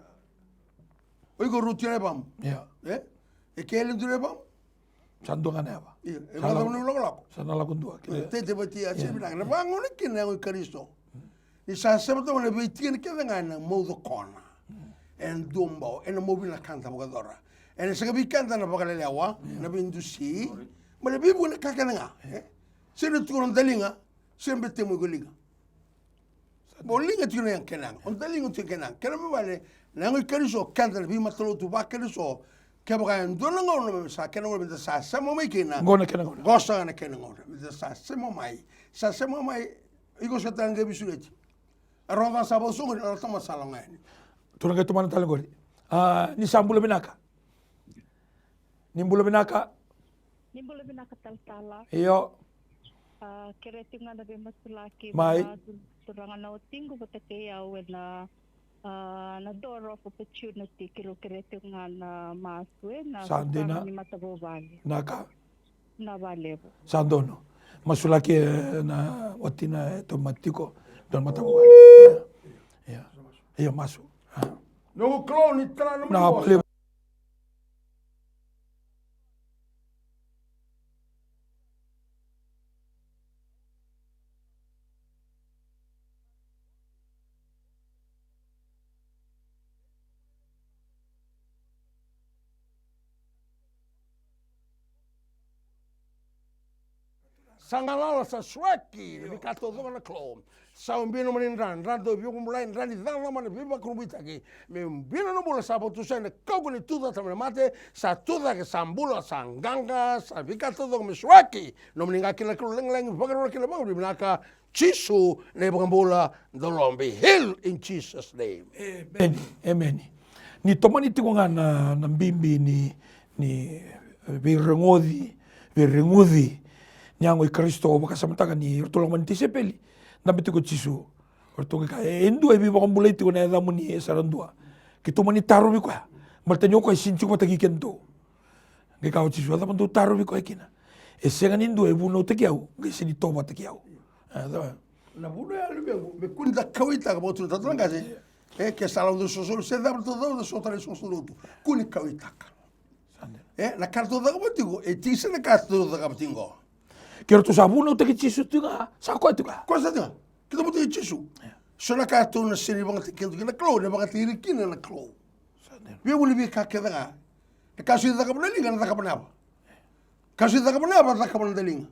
o iko ruti na vamu. Ia. E? E kele dua na vamu. Sa dua ga na yava. Ia. E sa vata lako, na lakolako. Sa na lako dua. Ia. Tete vati a, ia, se vinaka. Na vagona kina na yago i Karisito. Ni sa sema toka na veitikina kece ga ena maucokona. Ena duabau, ena mau vinakata vakacora. Ena sega vei keda na vakalelewa, na veidusi. Ma na veivuke na ka kece ga. E? Sega na tukuna o daliga, sega bete mo iko liga. Mo liga tiko na yaga kena yaga. O daliga tiko kena yaga. Kena me vale, na yago i Karisito, keda na veimatalotu vaKarisito. Kevaka e dua na gauna me sa kena gauna, me da sa sema mai kina. Gauna kena gauna. Qosa na kena gauna. Me da sa sema mai. Sa sema mai, iko sa tara qai veisuleti. A rogoca sa vakasoqoni, a rogoca sa loga yani. Turaga e tomana tale qori. A, ni sa bula vinaka. Ni bula vinaka. Ni bula vinaka talatala. Io. A, kere tiko ga na veimasulaki. Mai. Na tu-, turaga na watiqu vata kei au ena, a, na door of opportunity, kiro kere tiko ga na masu ena. Sa dina. Ni matavuvale. Naka. Na valevu. Sa donu. Masulaki, e, na watina e tauvimate tiko. Donu matavuvale. Ia. Ia. Ia, masu. A. Noqu Kalou ni tara na valevu. Sa galala, sa sreki na veika taucoko na Kalou. Sa ubi na nomuni dra, dra dau veivakabulai, dra ni cakacaka mai na veivakurabuitaki. Me ubi na nona bula sa vakatusai na kaukaua ni tucake mai na mate, sa tucake, sa bula, sa qaqa, sa veika taucoko me sreki. Nomuni ga kina na Kalou lagilagi, vakarau kina vakavinavinaka. Jisu na iVakabula, dau lobi. Heal in Jesus' name. Emeni. Emeni. Ni tomani tiko ga na, na bibi ni, ni veireguci, veireguci ni yago i Karisito, vakasamataka ni ratou lako mai na tisaipeli, dabe tiko o Jisu. Ratou qai kaya, e dua e veivakabulai tiko na yacamuni, e sa na dua. Keitou mani tarovi koya. Baleta ni o koya e sega ni tiko vata kei kedatou. Qai kaya o Jisu, a cava dou tarovi koya kina? E sega ni dua e vunautaki au qai sega ni tovataki au. A, cava? Na vuna ya, luvequ, me kua ni da kauwaitaka, vakaturi na talatala qase. E, ke sa lako dau sosomi se cava, ratou cau da sota na isoqosoqo lotu. Kua ni kauwaitaka. Sa dina. E, na ka ratou cakava tiko e tiko, se na ka ratou cakava tiko qo. Ke ratou sa vunautaki Jisu tiko ga, sa koya tiko ga. Koya sa tiko ga. Keitou vunautaki Jisu. Ia. So na ka ratou na sega ni vakayagataki kina na Kalou, na vakayagataki ira kina na Kalou. Sa dina. Vei vuli veika kece ga. E ka so e cakava na liga, na cakava na yava. Ka so e cakava na yava, cakava na daliga.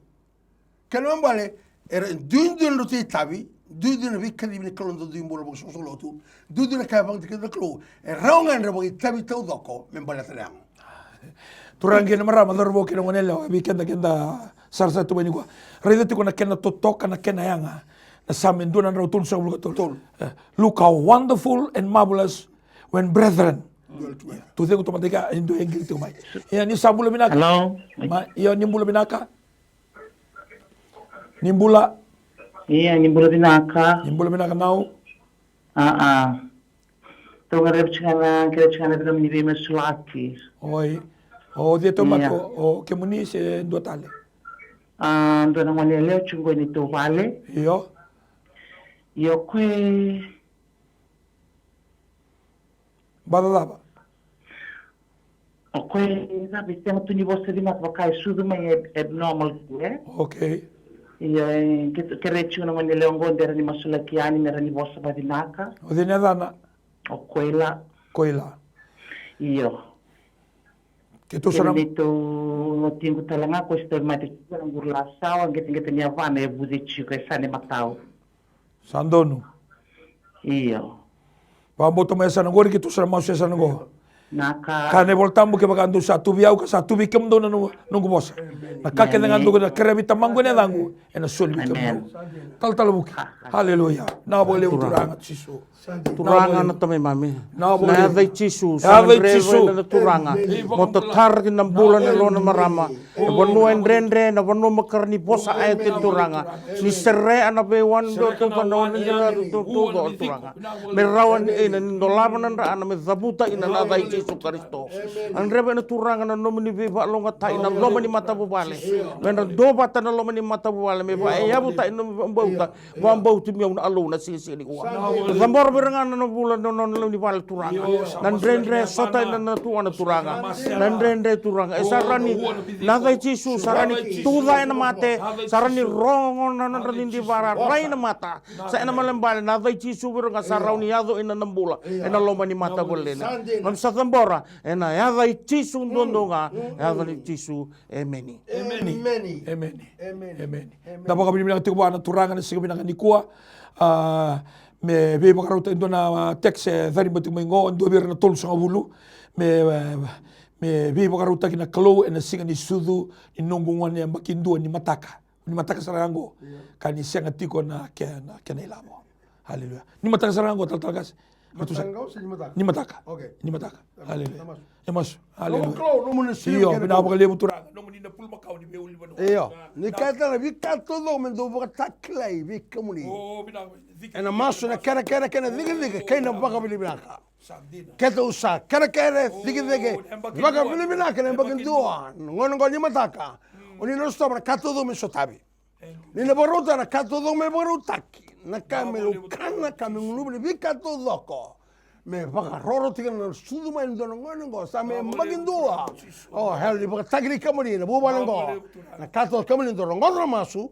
Kena ibalebale, era duidui na nodratou itavi, duidui na veikacivi ni Kalou, dau dui bula vakasoso lotu, duidui na ka e vakayagataki na Kalou. E rawa ga ni ra vakaitavi taucoko me baleta na yago. Turaga kei na marama, cauravou kei na goneyalewa, vei keda, keda sarasara tu mai nikua. Raica tiko na kena totoka, na kena yaga. Na Same dua na drau tolusagavulu ka tolu. Tolu. E, look how wonderful and marvelous when brethren. Dwell together. Tu cegu toka mada ga, e dua e qiri tiko mai. Ia, ni sa bula vinaka. Hello. Ma, ia, ni bula vinaka. Ni bula. Ia, ni bula vinaka. Ni bula vinaka nau. A, a. Tou gadreva tiko ga na, gadreva tiko ga na veimasulaki. Oi. O cei tou mate, o, o kemuni se dua tale? A, dua na gone yalewa tiko qo i neitou vale. Io. Io, koya. Baca cava? O koya e cava, e sega tu ni vosa vinaka, vaka e sucu mai e, e abnormal tu, e? Okay. Io, e, ke, kerei tiko na gone yalewa qo de rawa ni masulaki yani me rawa ni vosa vavinaka. O cei na yacana? O Koila. Koila. Io. Keitou sa na, kei neitou watiqu tale ga, koya sa tauvi mate tiko na quru lasawa, qeteqete ni yavana e vuce tiko, e sa na matau. Sa donu. Io. Vakabauta mai yasana qori, keitou sa na masu yasana qo. Na ka. Kaya na iVola Tabu, kevaka dou sa tu vei au ka sa tu vei kemudou na no-, noqu vosa, na ka kece ga dou na kerea vei Tamaqu ena yacaqu, ena soli vei kemudou. Talatala Vuki. Haleluya. Vinaka vakalevu Turaga Jisu. Turaga na taimami. Na yaca i Jisu, sa na dreva na Turaga. Mo tatara kina na bula ni loma ni marama. Na vanua e dredre, na vanua makare ni vosa a e tu Turaga. Ni serea na veiwani dou tu, na wani dou tu, Turaga. Me rawa ni ina ni dolava na drana, me cavuta ina na yaca i Jisu Karisito. A dreva ina Turaga na nomuni veivakalougatataki na loma ni matavuvale. Me na dua vata na loma ni matavuvale, me vakayavuta ina bauta. Vakabauti mai au na Alou na sigasiga nikua. Cabora vei ira ga na nona vula, na nona lewe ni vale Turaga. Na dredre sota ena nona tuana Turaga. Na dredre Turaga. E sa rawa ni, na yaca i Jisu, sa rawa ni tuca ena mate, sa rawa ni rogo na nodra didivara, rai na mata. Sa ena malebale, na yaca i Jisu vei ira ga sa rawa ni yaco ina na bula ena loma ni matavuvale. Nomu sa cabora, ena yaca i Jisu duadua ga, yaca i Jisu. Emeni. Emeni. Emeni. Emeni. Emeni. Emeni. Da vakavinavinaka tiko vua na Turaga na siga vinaka nikua. A, me veivakarautaki, dua na, a, text e cariba tiko mai qo, dua vei ira na tolusagavulu. Me, e, me veivakarautaki na Kalou ena siga ni sucu ni noqu gone yabaki dua ni mataka. Ni mataka sara ga qo. Io. Ka ni sega tiko na ke-, na kena ilavo. Haleluya. Ni mataka sara ga qo, talatala qase. Ni mataka. Okay. Ni mataka. Haleluya. E masu. Haleluya. Io, vinaka vakalevu Turaga. Io. Ni kaya tale na veika taucoko me dou vakatakilai vei kemuni. Ena masu, na kerekere kei na cikecike kei na vakavinavinaka. Keitou sa kerekere, cikecike, vakavinavinaka ena yabaki dua. Na gauna qo ni mataka. O ni na sotava na ka taucoko me sotavi. Ni na vakarauta na ka taucoko me vakarautaki. Na ka me laukana, ka me gunuva, na veika taucoko. Me vakaroro tiko na sucu mai e dua na gone qo, sa me yabaki dua. O, haleluya, ni vakatakilai kemuni na vuvale qo. Na ka taucoko kemuni dou rogoca na masu.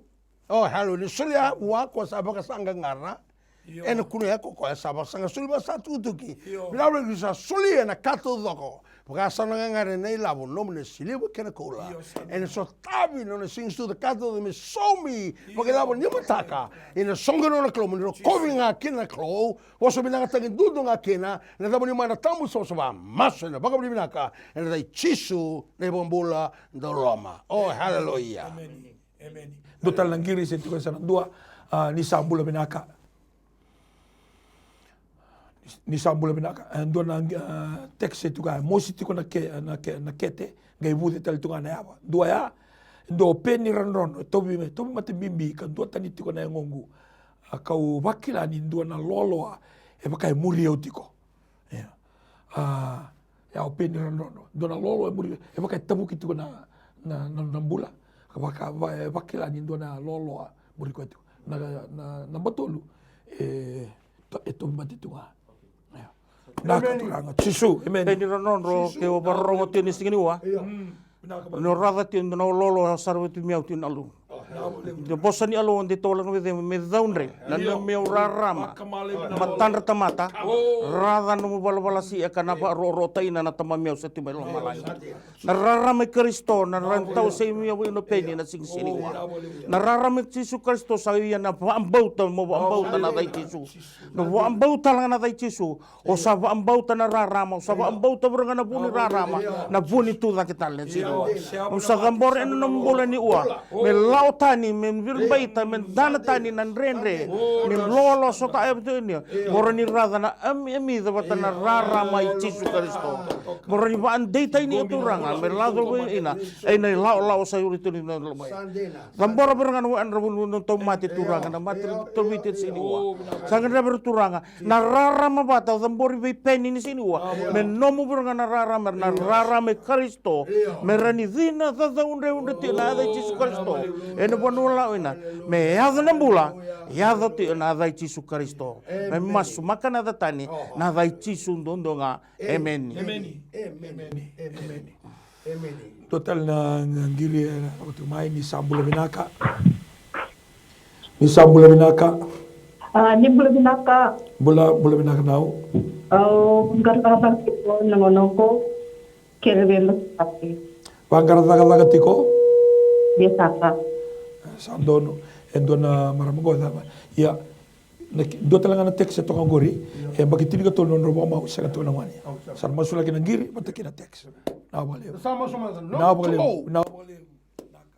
O, haleluya, ni solia vua ko sa vakasaqaqara. Ena kunea ko koya sa vakasaqa soli vaka sa tukutuki. Vinaka vakalevu ni sa solia na ka taucoko. Vaka sa na gagare na ilavo, nomuni na siliva kei na koula. Ena sotavi na nona siga sucu ka taucoko me saumi vakailavo ni mataka. Ena soqoni na Kalou, mo ni rokovi ga kina na Kalou. Vosa vinakataki duadua ga kina na yacamuni, mana tabu savasava. Masu ena vakavinavinaka ena yaca i Jisu na iVakabula dau loloma. O, haleluya. Dua tale na qiri se tiko e sa na dua. A, ni sa bula vinaka. Ni sa bula vinaka. E dua na, a, text e tuka, e mosi tiko na ke, na ke, na kete, qai vuce tale tu ga na yava. Dua ya, dua o Peni Radrodro, e tauvi, e tauvi mate bibi, ka dua tani tiko na yagoqu. A, kau vakila ni dua na loaloa e vaka e muri au tiko. Ia. A, ia o Peni Radrodro. Dua na loaloa e muri, e vaka e tavuki tiko na, na, na, na bula. Ka vaka, va, e vakila ni dua na loaloa muri koya tiko. Na, na, na naba tolu, e, to, e tauvi mate tu ga. Ia. Na ka turaga. Jisu, amen. Peni Radrodro, ke o vakarorogo tiko ni siga ni ua. Ia. Mm. Ni o raica tiko e dua na loaloa sara vei tu mai au tiko na Alou. Ni vosa ni Alou de tola na vei me caudre na nomu rarama. Matadra tamata. Raica nomu valavala si'a ka na vakarokorokotaki na tamami au sa tu mai lomalagi. Na rarama i Karisito, na rarama tau sa i mai au ino Peni na siga ni siga ni ua. Na rarama i Jisu Karisito sa ia na vakabauta, mo vakabauta na yaca i Jisu. Na vakabauta tale ga na yaca i Jisu. O sa vakabauta na rarama, o sa vakabauta vuraga na vu ni rarama, na vu ni tucake tale na siga ni ua. O sa cabora ena nomu bula ni ua, me la'o tani, me viribaita, me dana tani na dredre ni loaloa sota e vata ni. Mo rawa ni raica na ami, ami cavata na rarama i Jisu Karisito. Mo rawa ni vakadeitaki ni turaga, me laco vei ina, ena ilawalawa sa i uri tuni na lomai. Cabora vuraga na wa'adra vuni na tauvimate turaga, na mate tauvimate siga ni ua. Sa gadreva vei ira turaga, na rarama vata, o cabori vei Peni ni siga ni ua. Me nomu vuraga na rarama, na rarama i Karisito. Me rawa ni cina caudreudre tiko na yaca i Jisu Karisito. Ena vanua la'o ina, me yaco na bula, yaco tiko na yaca i Jisu Karisito. Me masu maka na yaca tani, na yaca i Jisu duadua ga. Emeni. Emeni. Emeni. Emeni. Emeni. Dua tale na qiri e lako tiko mai, ni sa bula vinaka. Ni sa bula vinaka. A, ni bula vinaka. Bula, bula vinaka nau. Au qaraqara tiko na gauna qo. Kere vei Mosese. Vaqara cakacaka tiko. Ia saka. Sa donu. E dua na marama qo e cava. Ia. Na ki-, dua tale ga na text e toka qori, e baki tinikatolu na nodrau vakamau, sega tiko na gone. Sa na masulaki na qiri vata kei na text. Na vakalevu. Sa masu mada. Na vakalevu. Na vakalevu.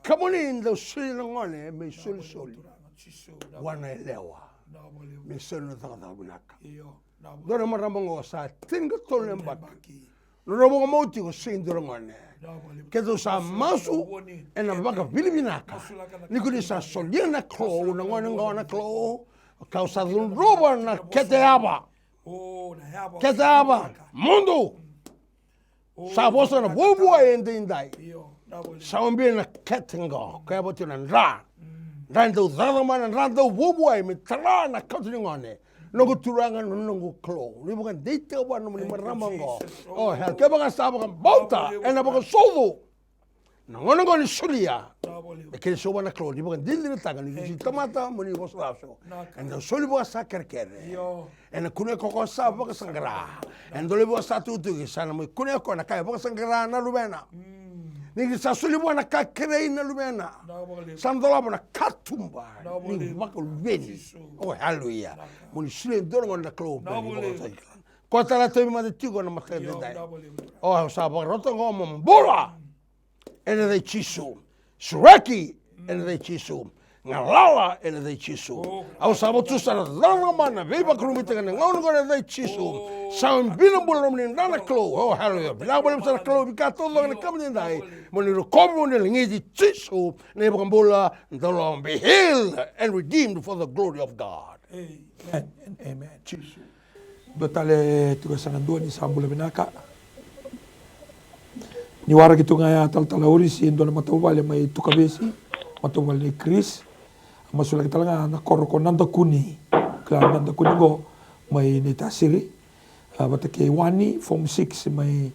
Kemuni dau soli na gone me isolisoli vua na yalewa. Me soli na cakacaka vinaka. Dua na marama qo sa tinikatolu na yabaki. Nodrau vakamau tiko, sega ni dua na gone. Keitou sa masu ena vakavinavinaka ni ko ni sa solia na Kalou na gone qo na Kalou. Kau sa cudruva na kete yava. Kete yava. Mudu. Sa vosa na vuavuai edaidai. Sa ubia na kete qo. Ka yava tiko na dra. Dra dau cakacaka mai, na dra dau vuavuai me tara na kauta ni gone. Noqu Turaga, noqu Kalou, ni vakadeitaka vua na nomuni marama oqo. O, e, kevaka sa vakabauta, ena vakasucu. Na gone oqo ni solia. E kena sova na Kalou, ni vakadinadinataka ni dusi tamata, mo ni vosa lasu. Ena soli vua sa kerekere. Ena kunea ko koya sa vakasaqara. Ena dolavi vua sa tukutuki, sa na mai kunea ko koya na ka e vakasaqara na luvena. Ni sa soli vua na ka kerei na luvena. Sa dolava na katuba ni vakaluveni. O, haleluya. Mo ni solia e dua na gone na Kalou. Ko tara tauvi mata tiko na mataka edaidai. O, au sa vakarota oqo mo bula. Ena yaca i Jisu. Sureki. Ena yaca i Jisu. Galala ena yaca i Jisu. Au sa votu sa na cakacaka mai na veivakarumitaka na gauna oqo ena yaca i Jisu. Sa ubi na bula nomuni dra na Kalou. O, haleluya. Vinaka vakalevu sara na Kalou, vinaka taucoko na kemu edaidai. Mo ni rokovi, mo ni lagiti Jisu. Na iVakabula, the Lord be healed and redeemed for the glory of God. Amen and amen. Jisu. Dua tale tiko e sa na dua, ni sa bula vinaka. Ni waraki tu ga ya talatala Orisi, e dua na matavuvale mai Tukavesi, matavuvale ni Chris. Masulaki tale ga na koro ko Nadakuni. Kila Nadakuni qo mai Naitasiri. A, vata kei Wani, form six mai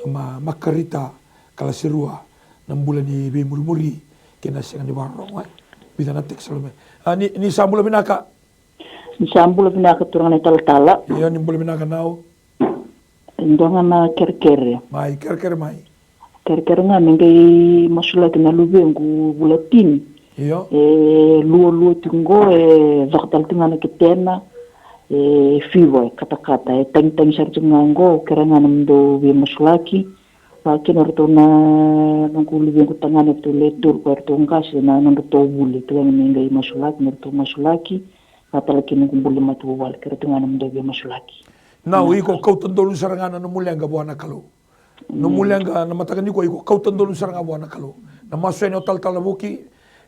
Ma-, Makarita, kalasi rua, na bula ni veimurimuri kei na sega ni vakarorogo, e. Vica na text lo mai. A, ni, ni sa bula vinaka. Ni sa bula vinaka turaga na italatala. Io, ni bula vinaka nau. E dua ga na kerekere. Mai, kerekere mai. Kerekere ga me qai masulaki na luvequ Vulatini. Io. E lualua tiko qo, e caka tale tiko ga na ketena. E fiva, e katakata, e tagitagi sara tiko ga qo, kerea ga na nomudou via masulaki. Vakakina o ratou na noqu luvequ tagane, ratou le tolu, ko ratou qase, na nodratou vuli, tiko ga me qai masulaki, me ratou masulaki. Vakatale kina noqu bula ni matavuvale, kerea tiko ga na nomudou via masulaki. Nau, iko kauta donu sara ga na nomu leqa vua na Kalou. Nomu leqa na mataka nikua, iko kauta donu sara ga vua na Kalou. Na masu yani o talatala Vuki,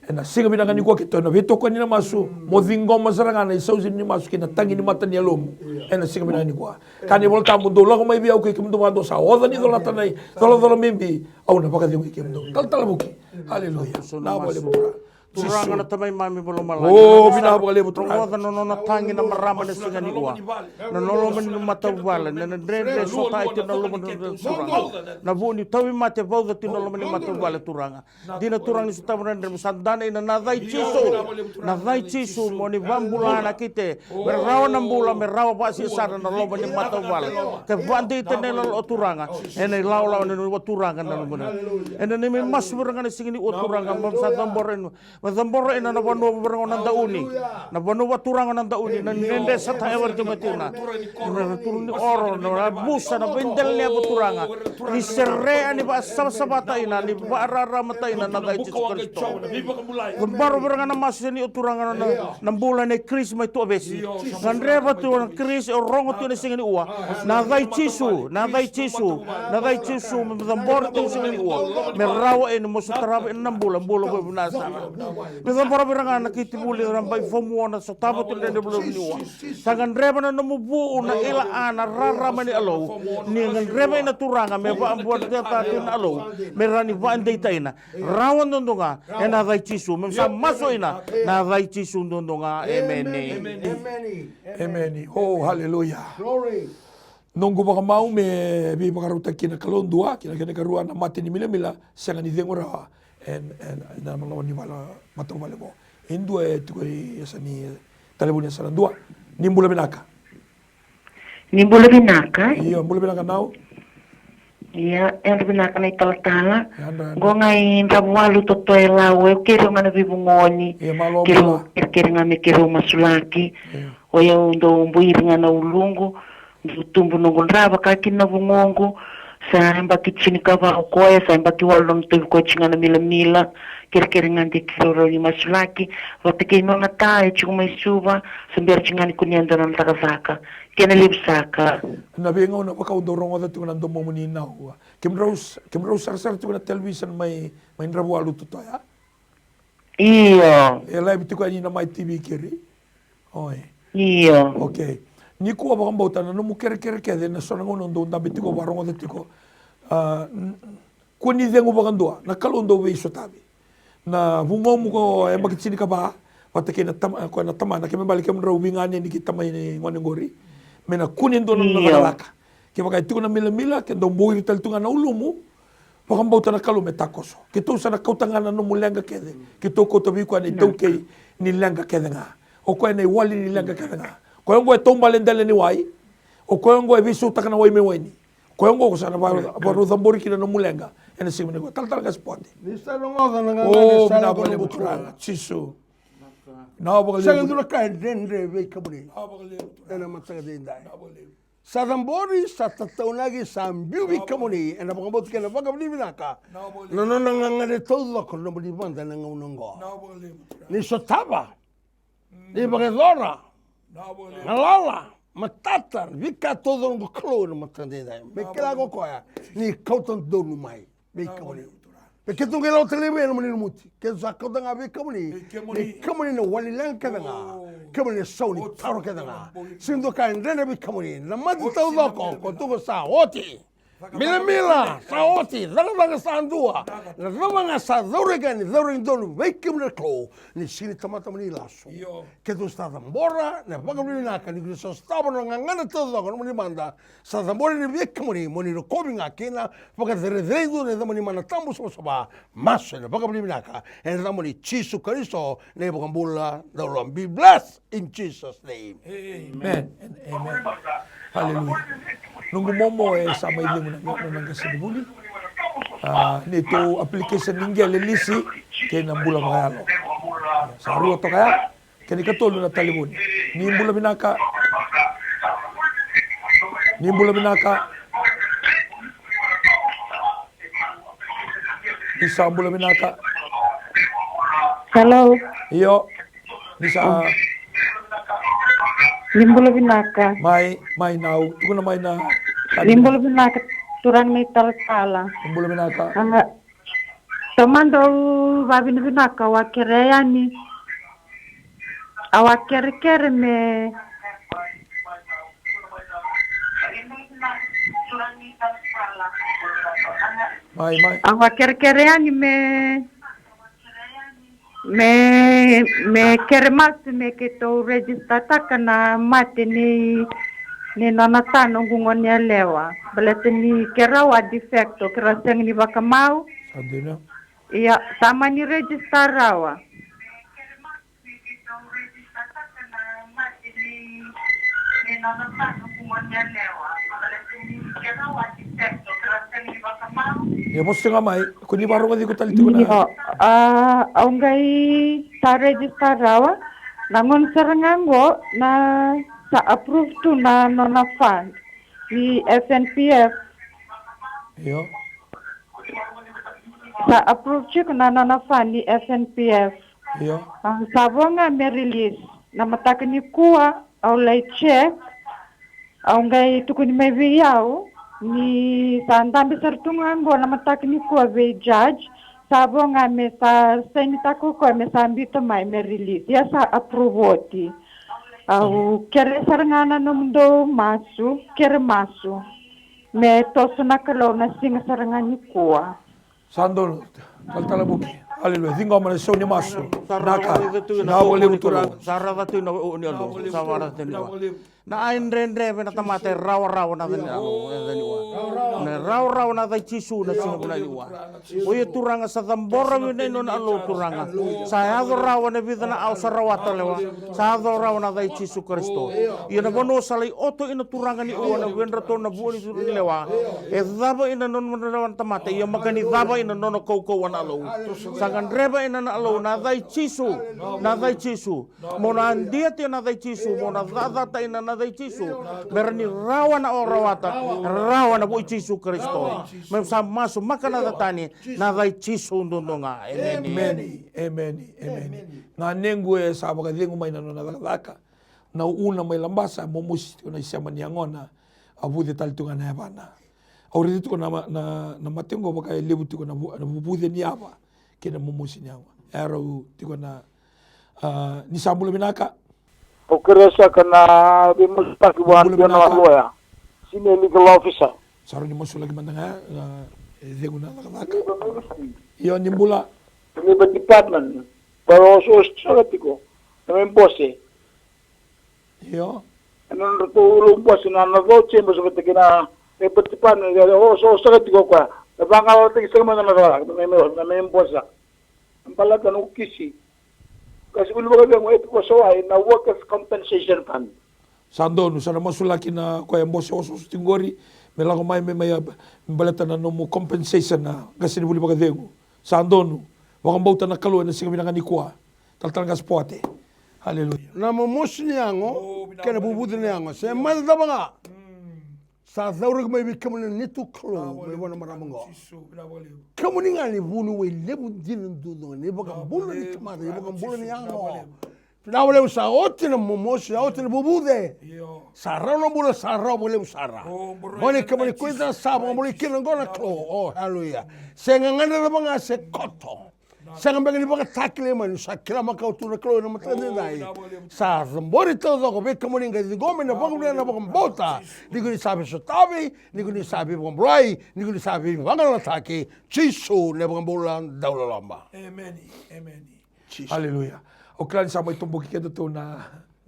ena siga vinaka nikua keitou na veitokoni na masu, mo ciqoma sara ga na isau ni masu kei na tagi ni mata ni yalomu. Ena siga vinaka nikua. Ka ni Vola Tabu, dou lako mai vei au kei kemudou vakadua sa oca ni colata na icolacola bibi, au na vakacegui kemudou. Talatala Vuki. Aleluya. Na vale mo Turaga na Tamai mami valomalagi. O, vinaka vakalevu Turaga. Rogoca na nona tagi na marama na siga ni ua. Na loma ni matavuvale, na dredre sota e tiko na loma ni Turaga. Na vu ni tauvimate vauca tiko na loma ni matavuvale Turaga. Dina Turaga ni sotava na dredre mo sa dana ina na yaca i Jisu. Na yaca i Jisu mo ni vabula na kite. Me rawa na bula, me rawa vakasia sara na loma ni matavuvale. Ke vakadeitaki na ilawalawa Turaga. Ena ilawalawa ni Turaga na loma ni. Ena neimami masu vei ira ga na siga ni ua Turaga, mo sa cabora ina. Me cabora ina na vanua vei ira ga na dauni. Na vanua vakaturaga na dauni, na dredre sa tavara tiko mai tina. Na turu ni oro, na yavusa, na veidelaniyavu Turaga. Ni serea, ni vakasavasavataka ina, ni vakararamataka ina na yaca i Jisu Karisito. Cabora vei ira ga na masu ni o Turaga na, na bula nei Chris mai Tuavesi. Gadreva tu na Chris, o rogo tu na siga ni ua. Na yaca i Jisu, na yaca i Jisu, na yaca i Jisu, me cabora tu na siga ni ua. Me rawa ena mo sa tarava ena na bula, bula vakavinaka sara. Me cabora vei ira ga na keitivuli, ra bai fomua na sotava tu na dredre vula ni ua. Sa gadreva na nomu vu, na ila a na rarama ni alou. Ni gadreva ina Turaga, me vakabuataka tu na alou. Me ra ni vakadeitaina. Rawa duadua ga, ena yaca i Jisu. Me sa masu ina, na yaca i Jisu duadua ga. Emeni. Emeni. Emeni. Oh, haleluya. Glory. Noqu vakamau me veivakarautaki kina Kalou dua, kina kena karua na mate ni milamila, sega ni cegu rawa, e, e, na loma ni vale, matavuvale vou. E dua e tiko e yasa ni talevoni yasa na dua. Ni bula vinaka. Ni bula vinaka. Io, bula vinaka nau. Ia, yadra vinaka na italatala. Yadra, yadra. Qo ga i Dravuvalu Totoe Lau, e keirau ga na veivugoni. Ia, malo bula. Keirau, keirau ga me keirau masulaki. Ia. O yau dau bui ira ga na uluqu. Dau tubu noqu dra vaka kina na vugoqu. Sa yabaki tinikava o koya, sa yabaki walu nona tauvi koya tiko ga na milamila. Kerekere ga de keirau rawa ni masulaki. Vata kei nona ta e tiko mai Suva, sa bera tiko ga ni kunea dua nona cakacaka. Kena levu saka. Na veigauna vaka au dau rogoca tiko na domomuni nau. Kemudrau, kemudrau sarasara tiko na television mai, mai Dravuvalu Totoe, a? Io. E live tiko yani na Mai T V keri. Oi. Io. Okay. Nikua vakabauta na nomu kerekere kece, na so na gauna dou dabe tiko, vakarogoca tiko. A, n-, kua ni cegu vakadua, na Kalou dau veisotavi. Na vugomu ko yabaki tinikava, vata kei na tama, ko na tamana, kena ibalebale kemudrau veiganeni kei tamai gone qori. Me na kune dua na nona cakacaka. Kevaka e tiko na milamila, ke dau bui ira tale tu ga na ulumu, vakabauta na Kalou me takoso. Keitou sa na kauta ga na nomu leqa kece. Keitou kauta vei koya na itaukei ni leqa kece ga. O koya na iwali ni leqa kece ga. Koya oqo e taubale dela ni wai. O koya oqo e veisautaka na wai me waini. Koya oqo ko sa na va-, vakarau cabori kina na nomu leqa. Ena siga vinaka nikua. Talatala Qase Pote. Ni sa rogoca na gaga ni sa lako noqu Turaga. Jisu. Na vakalevu. Sega dua na ka e dredre vei kemuni. Na vakalevu. Ena mataka edaidai. Na vakalevu. Sa cabori, sa tataunaki, sa biu vei kemuni, ena vakabauta kei na vakavinavinaka. Na nona gagadre taucoko na nomuni vada ena gauna oqo. Ni sotava, ni vakayacora, galala, matata, veika taucoko na Kalou ena mataka edaidai. Me kila ko koya, ni kauta donu mai. Vei kemuni. Vei keitou qai lako tale mai ena nomuni lumuti. Keitou sa kauta ga vei kemuni. Vei kemuni. Ni kemuni na wali leqa kece ga. Kemuni na sau ni taro kece ga. Sega ni dua ka e dredre vei kemuni. Na mate taucoko ko tu qo sa oti. Milamila sa oti, cakacaka sa dua. Na cava ga sa cauraki yani, cauraki donu vei kemuni na Kalou. Ni sega ni tamata moni lasu. Keitou sa cabora na vakavinavinaka ni keitou sa sotava na gagadre taucoko na nomuni mada. Sa cabora yani vei kemuni moni rokovi ga kina, vakacerecerei dua na yacamuni mana tabu savasava. Masu ena vakavinavinaka ena yacamuni Jisu Karisito na iVakabula daulomani. Be blessed in Jesus' name. Amen and amen. Hallelujah. Noqu momo e sa mai cegu na gauna na qasenivuli. A, neitou application ni qele, lisi kei na bula vakayalo. Sa rua toka ya. Kena ikatolu na talevoni. Ni bula vinaka. Ni bula vinaka. Ni sa bula vinaka. Hello. Io. Ni sa. Ni bula vinaka. Mai, mai Nau. Tukuna mai na. Ni bula vinaka. Turaga mai Talatala. Ni bula vinaka. Anga. Taumada au vavinavinaka, au a kere yani. Au a kerekere me. Mai, mai. Au a kerekere yani me, me, me kere masu me keitou register taka na mate ni, ni nona ta noqu gone yalewa. Baleta ni keirau a de facto, keirau sega ni vakamau. Sa dina. Ia, sa mani register rawa. Ia, vosa ga mai, ko ni varogoci iko tale tiko na. Io, a, au qai sa register rawa, na gauna sara ga qo, na sa approve tu na nona fund ni F N P F. Io. Sa approve tiko na nona fund ni F N P F. Io. A, sa vo ga me release. Na mataka nikua, au lai check. Au qai tukuni mai vei au ni sa dabe sara tu ga qo na mataka nikua vei judge. Sa vo ga me sa sainitaka o koya me sa biuta mai me release. Ia sa approve oti. Au kere sara ga na nomudou masu, kere masu. Me toso na Kalou na siga sara ga nikua. Sa donu, talatala Vuki. Aleluya. Ciqoma na sau ni masu. Sa raica tu na, sa raica tu na, sa raica tu na. Na ai dredre vei na tamata e rawarawa na yaca ni Kalou, na yaca ni Kalou. Na rawarawa na yaca i Jisu na siga vinaka nikua. O ira Turaga sa cabora vei na nona Kalou Turaga. Sa yaco rawa na vica na aua sa rawata lewa. Sa yaco rawa na yaca i Jisu Karisito. Ia na vanua sa lai oto ina Turaga ni ua na vedratou na vua ni lewa. E cava ina nona lewa na tamata, ia maka ni cava ina nona kaukauwa na Kalou. Sa gadreva ina na Kalou na yaca i Jisu. Na yaca i Jisu. Mo na dia tiko na yaca i Jisu, mo na cacata ina na yaca i Jisu. Me ra ni rawa na o rawata, rawa na vo i Jisu Karisito. Me sa masu maka na yaca tani, na yaca i Jisu dudu ga. Emeni. Emeni. Emeni. Emeni. Ganequ e sa vakacegu mai na nona cakacaka. Na una mai Labasa, momosi tiko na isema ni yagona. A vuce tale tu ga na yavana. Au raica tiko na, na, na mate qo vaka e levu tiko na vu-, na vuvuce ni yava. Kei na momosi ni yago. E rau tiko na, a, ni sa bula vinaka. Au kerea saka na veimasulaki vua na loya, senior legal officer. Sa rau ni masulaki mada ga, a, e cegu na cakacaka. Io, ni bula. Labour Department, ba oso oso saka tiko na me bose. Io. Ena nodratou ulubose na, na voucher, bose vata kei na, e, patipana, e, o, so, saka tiko koya. Na vagalalataki saka mai na, na, na, na, na me bosa. Baleta na ukisi. Kasi ulu vakavega, e, tiko so ai, na Workers' Compensation Fund. Sa donu, sa na masulaki na koya e bose oso, oso tiko qori, me lako mai, me mai, a, baleta na nomu compensation na, qasenivuli vakacegu. Sa donu, vakabauta na Kalou ena siga vinaka nikua. Talatala Qase Poate. Aleluya. Na momosi ni yago, kei na vuvuce ni yago. Se mada cava ga. Sa cauraki mai vei kemuni na neitou Kalou, mai vua na marama qo. Kemuni ga ni vuniwai levu dina dudu ga, ni vakabula ni tamata, ni vakabula ni yago. Vinaka vakalevu sa oti na momosi, sa oti na vuvuce. Sa rawa na bula, sa rawa vakalevu sara. Gone kemuni koya sa vakabulai kina qo na Kalou. O, aleluya. Se gagadre cava ga se koto. Sega beka ni vakatakilai mai, ni sa kila makawa tu na Kalou ena mataka edaidai. Sa cabori taucoko vei kemuni qai ciqomi na vakavinaka na vakabauta. Ni ko ni sa veisotavi, ni ko ni sa veivakabulai, ni ko ni sa veivagalalataki. Jisu na iVakabula dau loloma. Emeni. Emeni. Aleluya. Au kila ni sa mai toboki keda tu na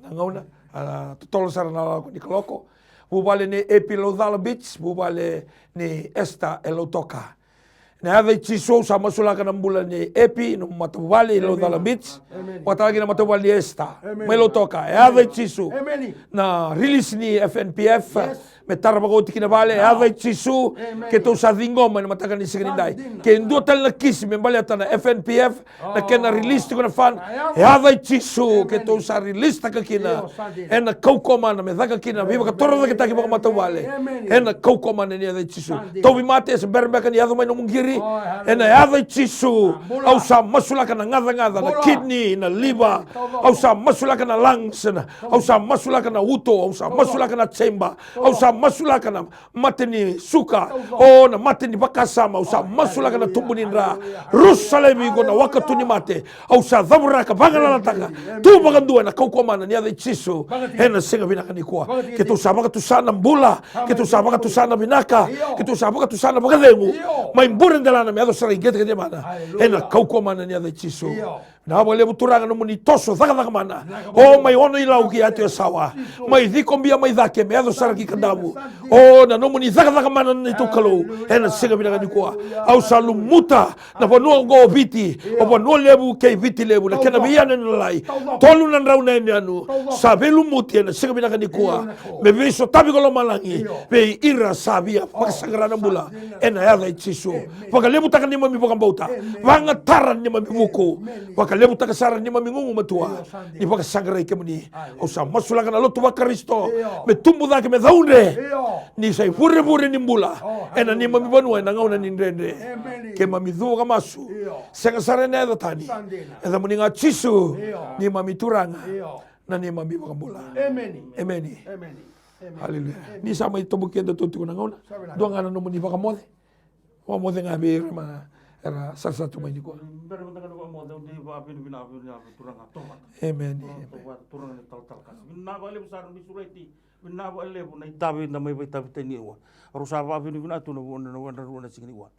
na gauna, a, totolo sara na lako ni kaloko. Vuvale ni Epi Laucala Beach, vuvale ni Esta e Lautoka. Na yaca i Jisu au sa masulaka na bula ni Epi, na matavuvale i Laucala Beach. Vakatalega kina na matavuvale ni Esta mai Lautoka. E yaca i Jisu. Na release ni F N P F. Me tara vakaoti kina vale, e yaca i Jisu. Keitou sa ciqoma ena mataka ni siga nidai. Ke dua tale na kisi me baleta na F N P F, na kena release tiko na fund, e yaca i Jisu, keitou sa release taka kina. Ena kaukauwa mana me caka kina na veivakatorocaketaki vakamatavuvale. Ena kaukauwa mana ni yaca i Jisu. Tauvimate, se bera beka ni yaco mai nomu qiri. Ena yaca i Jisu. Au sa masulaka na gacagaca, na kidney, na liver. Au sa masulaka na lungs, na, au sa masulaka na uto, au sa masulaka na chamber. Au sa masulaka na mate ni suka, o na mate ni vakasama, au sa masulaka na tubu ni dra. Rusa laivi iko na wakatu ni mate. Au sa cavuraka, vagalalataka, tu vakadua ena kaukauwa mana ni yaca i Jisu. Ena siga vinaka nikua. Keitou sa vakatusa na bula, keitou sa vakatusa na vinaka, keitou sa vakatusa na vakacegu. Mai bure delana me yaco sara i qeteqete mana. Ena kaukauwa mana ni yaca i Jisu. Vinaka vakalevu Turaga nomuni toso cakacaka mana. O mai Ono-i-Lau ki Yatu Yasawa. Mai Cikobia mai cake me yaco sara ki Kadavu. O na nomuni cakacaka mana na neitou Kalou. Ena siga vinaka nikua. Au sa lumuta na vanua oqo o Viti. O Vanua Levu kei Viti Levu. Na kena veiyanuyanu lalai. Tolu na drau na yanuyanu. Sa veilumuti ena siga vinaka nikua. Me veisotavi ko lomalagi. Vei ira sa via vakasaqara na bula. Ena yaca i Jisu. Vakalevutaka neimami vakabauta. Vagatara neimami vuku. Vakalevutaka sara neimami gugumatua. Ni vakasaqarai kemuni. Au sa masulaka na lotu vaKarisito. Me tubu cake me caudre. Ni sa ivurevure ni bula. Ena neimami vanua ena gauna ni dredre. Keimami cuva ka masu. Sega sara ena yaca tani. Yacamuni ga Jisu. Neimami Turaga. Na neimami vakabula. Emeni. Aleluya. Ni sa mai toboki keda tu tiko na gauna. Dua ga na nomuni vakamoce. Vakamoce ga vei ira ma era sarasara tu mai nikua. Bera mada ga na vakamoce, au dei vakavinavinaka vei Turaga Tovata. Emeni. Turaga Tovata, Turaga ni talatala qase. Vinaka vakalevu sara na veisureti. Vinaka vakalevu na itavi da mai vakaitavi tiko nikua. Rau sa vakavinavinaka tu na vu-, na, na, na, na siga nikua.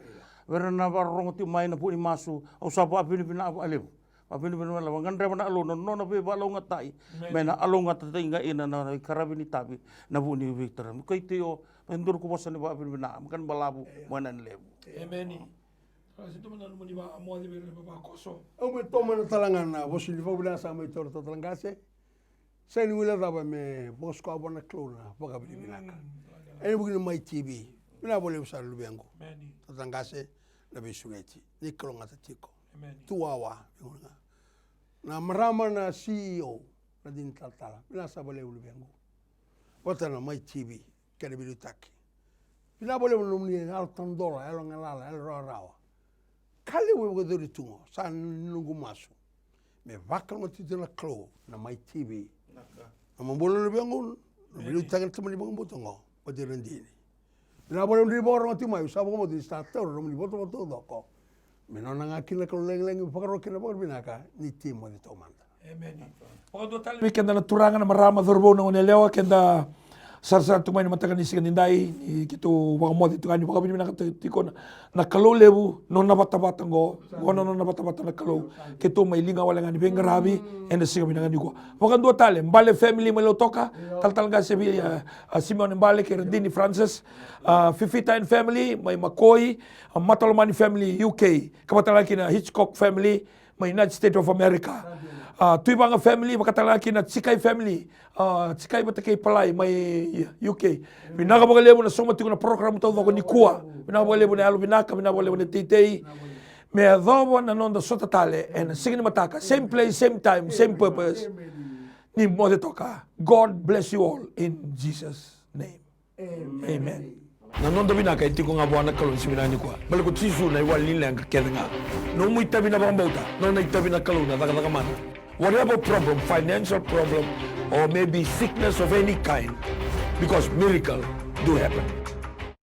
Vei ira na vakarorogo tiko mai na vu ni masu, au sa vakavinavinaka vakalevu. Vakavinavinaka vakalevu, gadreva na Alou na nona veivakalougatataki. Me na alougatataki ga ina na iqaravi ni tavi na vu ni veitara. Me kai tei o, me duru ko vosa ni vakavinavinaka, me ka ni balavu, me na ni levu. Emeni. Sa tu mai na nomuni vakamoce vei ira na vavakoso. Au mai tomana tale ga na vosa ni vakavinaka sa mai toro talatala qase. Sega ni guilecava me vakasuka vua na Kalou na vakavinavinaka. Ena vuku ni Mai T V. Vinaka vakalevu sara luvequ. Talatala qase na veisureti. Ni kalougata tiko. Tu wawa, vei gona ga. Na marama na C E O, na dina talatala. Vinaka sara vakalevu luvequ. Vata na Mai T V, kena veiliutaki. Vinaka vakalevu na nomuni yalo tadola, yalo galala, yalo rawarawa. Ka levu e vakayacori tu qo, sa noqu masu. Me vakalougatataki tu na Kalou, na Mai T V. Na mabula luvequ, na veiliutaki na tamani vakabauta qo, vata na dini. Vinaka vakalevu ni vakarorogo tiko mai, au sa vakabauta ni sa taura na nomuni votavota taucoko. Me nona ga kina na Kalou lagilagi, me vakarau kina vakavinaka, ni tei moce taumada. Emeni. Vakadua tale vei keda na turaga, na marama, cauravou, na goneyalewa, keda sarasara tu mai na mataka ni siga nidai, ni keitou vakamoce tu ga ni vakavinavinaka tiko na, na Kalou levu, nona vatavata qo, qo na nona vatavata na Kalou. Keitou mai liga wale ga ni veiqaravi, ena siga vinaka nikua. Vakadua tale, Bale family mai Lautoka, talatala qase vei, a, a Simeone Bale kei Radini Francis, a Fifita and family mai Makoi, a Matalomani family U K, ka vata tale ga kina Hitchcock family mai United States of America. A Tuivaga family, vaka tale ga kina Jikai family, a Jikai vata kei Palai mai U K. Vinaka vakalevu na sauma tiko na program taucoko nikua. Vinaka vakalevu na yalovinaka, vinaka vakalevu na teitei. Me yacova na noda sota tale ena siga ni mataka, same place, same time, same purpose. Ni moce toka. God bless you all in Jesus' name. Amen. Na noda vinaka e tiko ga vua na Kalou ni siga vinaka nikua. Baleta ko Jisu na iwali ni leqa kece ga. Nomu itavi na vakabauta, nona itavi na Kalou na cakacaka mana. Whatever problem, financial problem, or maybe sickness of any kind, because miracle do happen.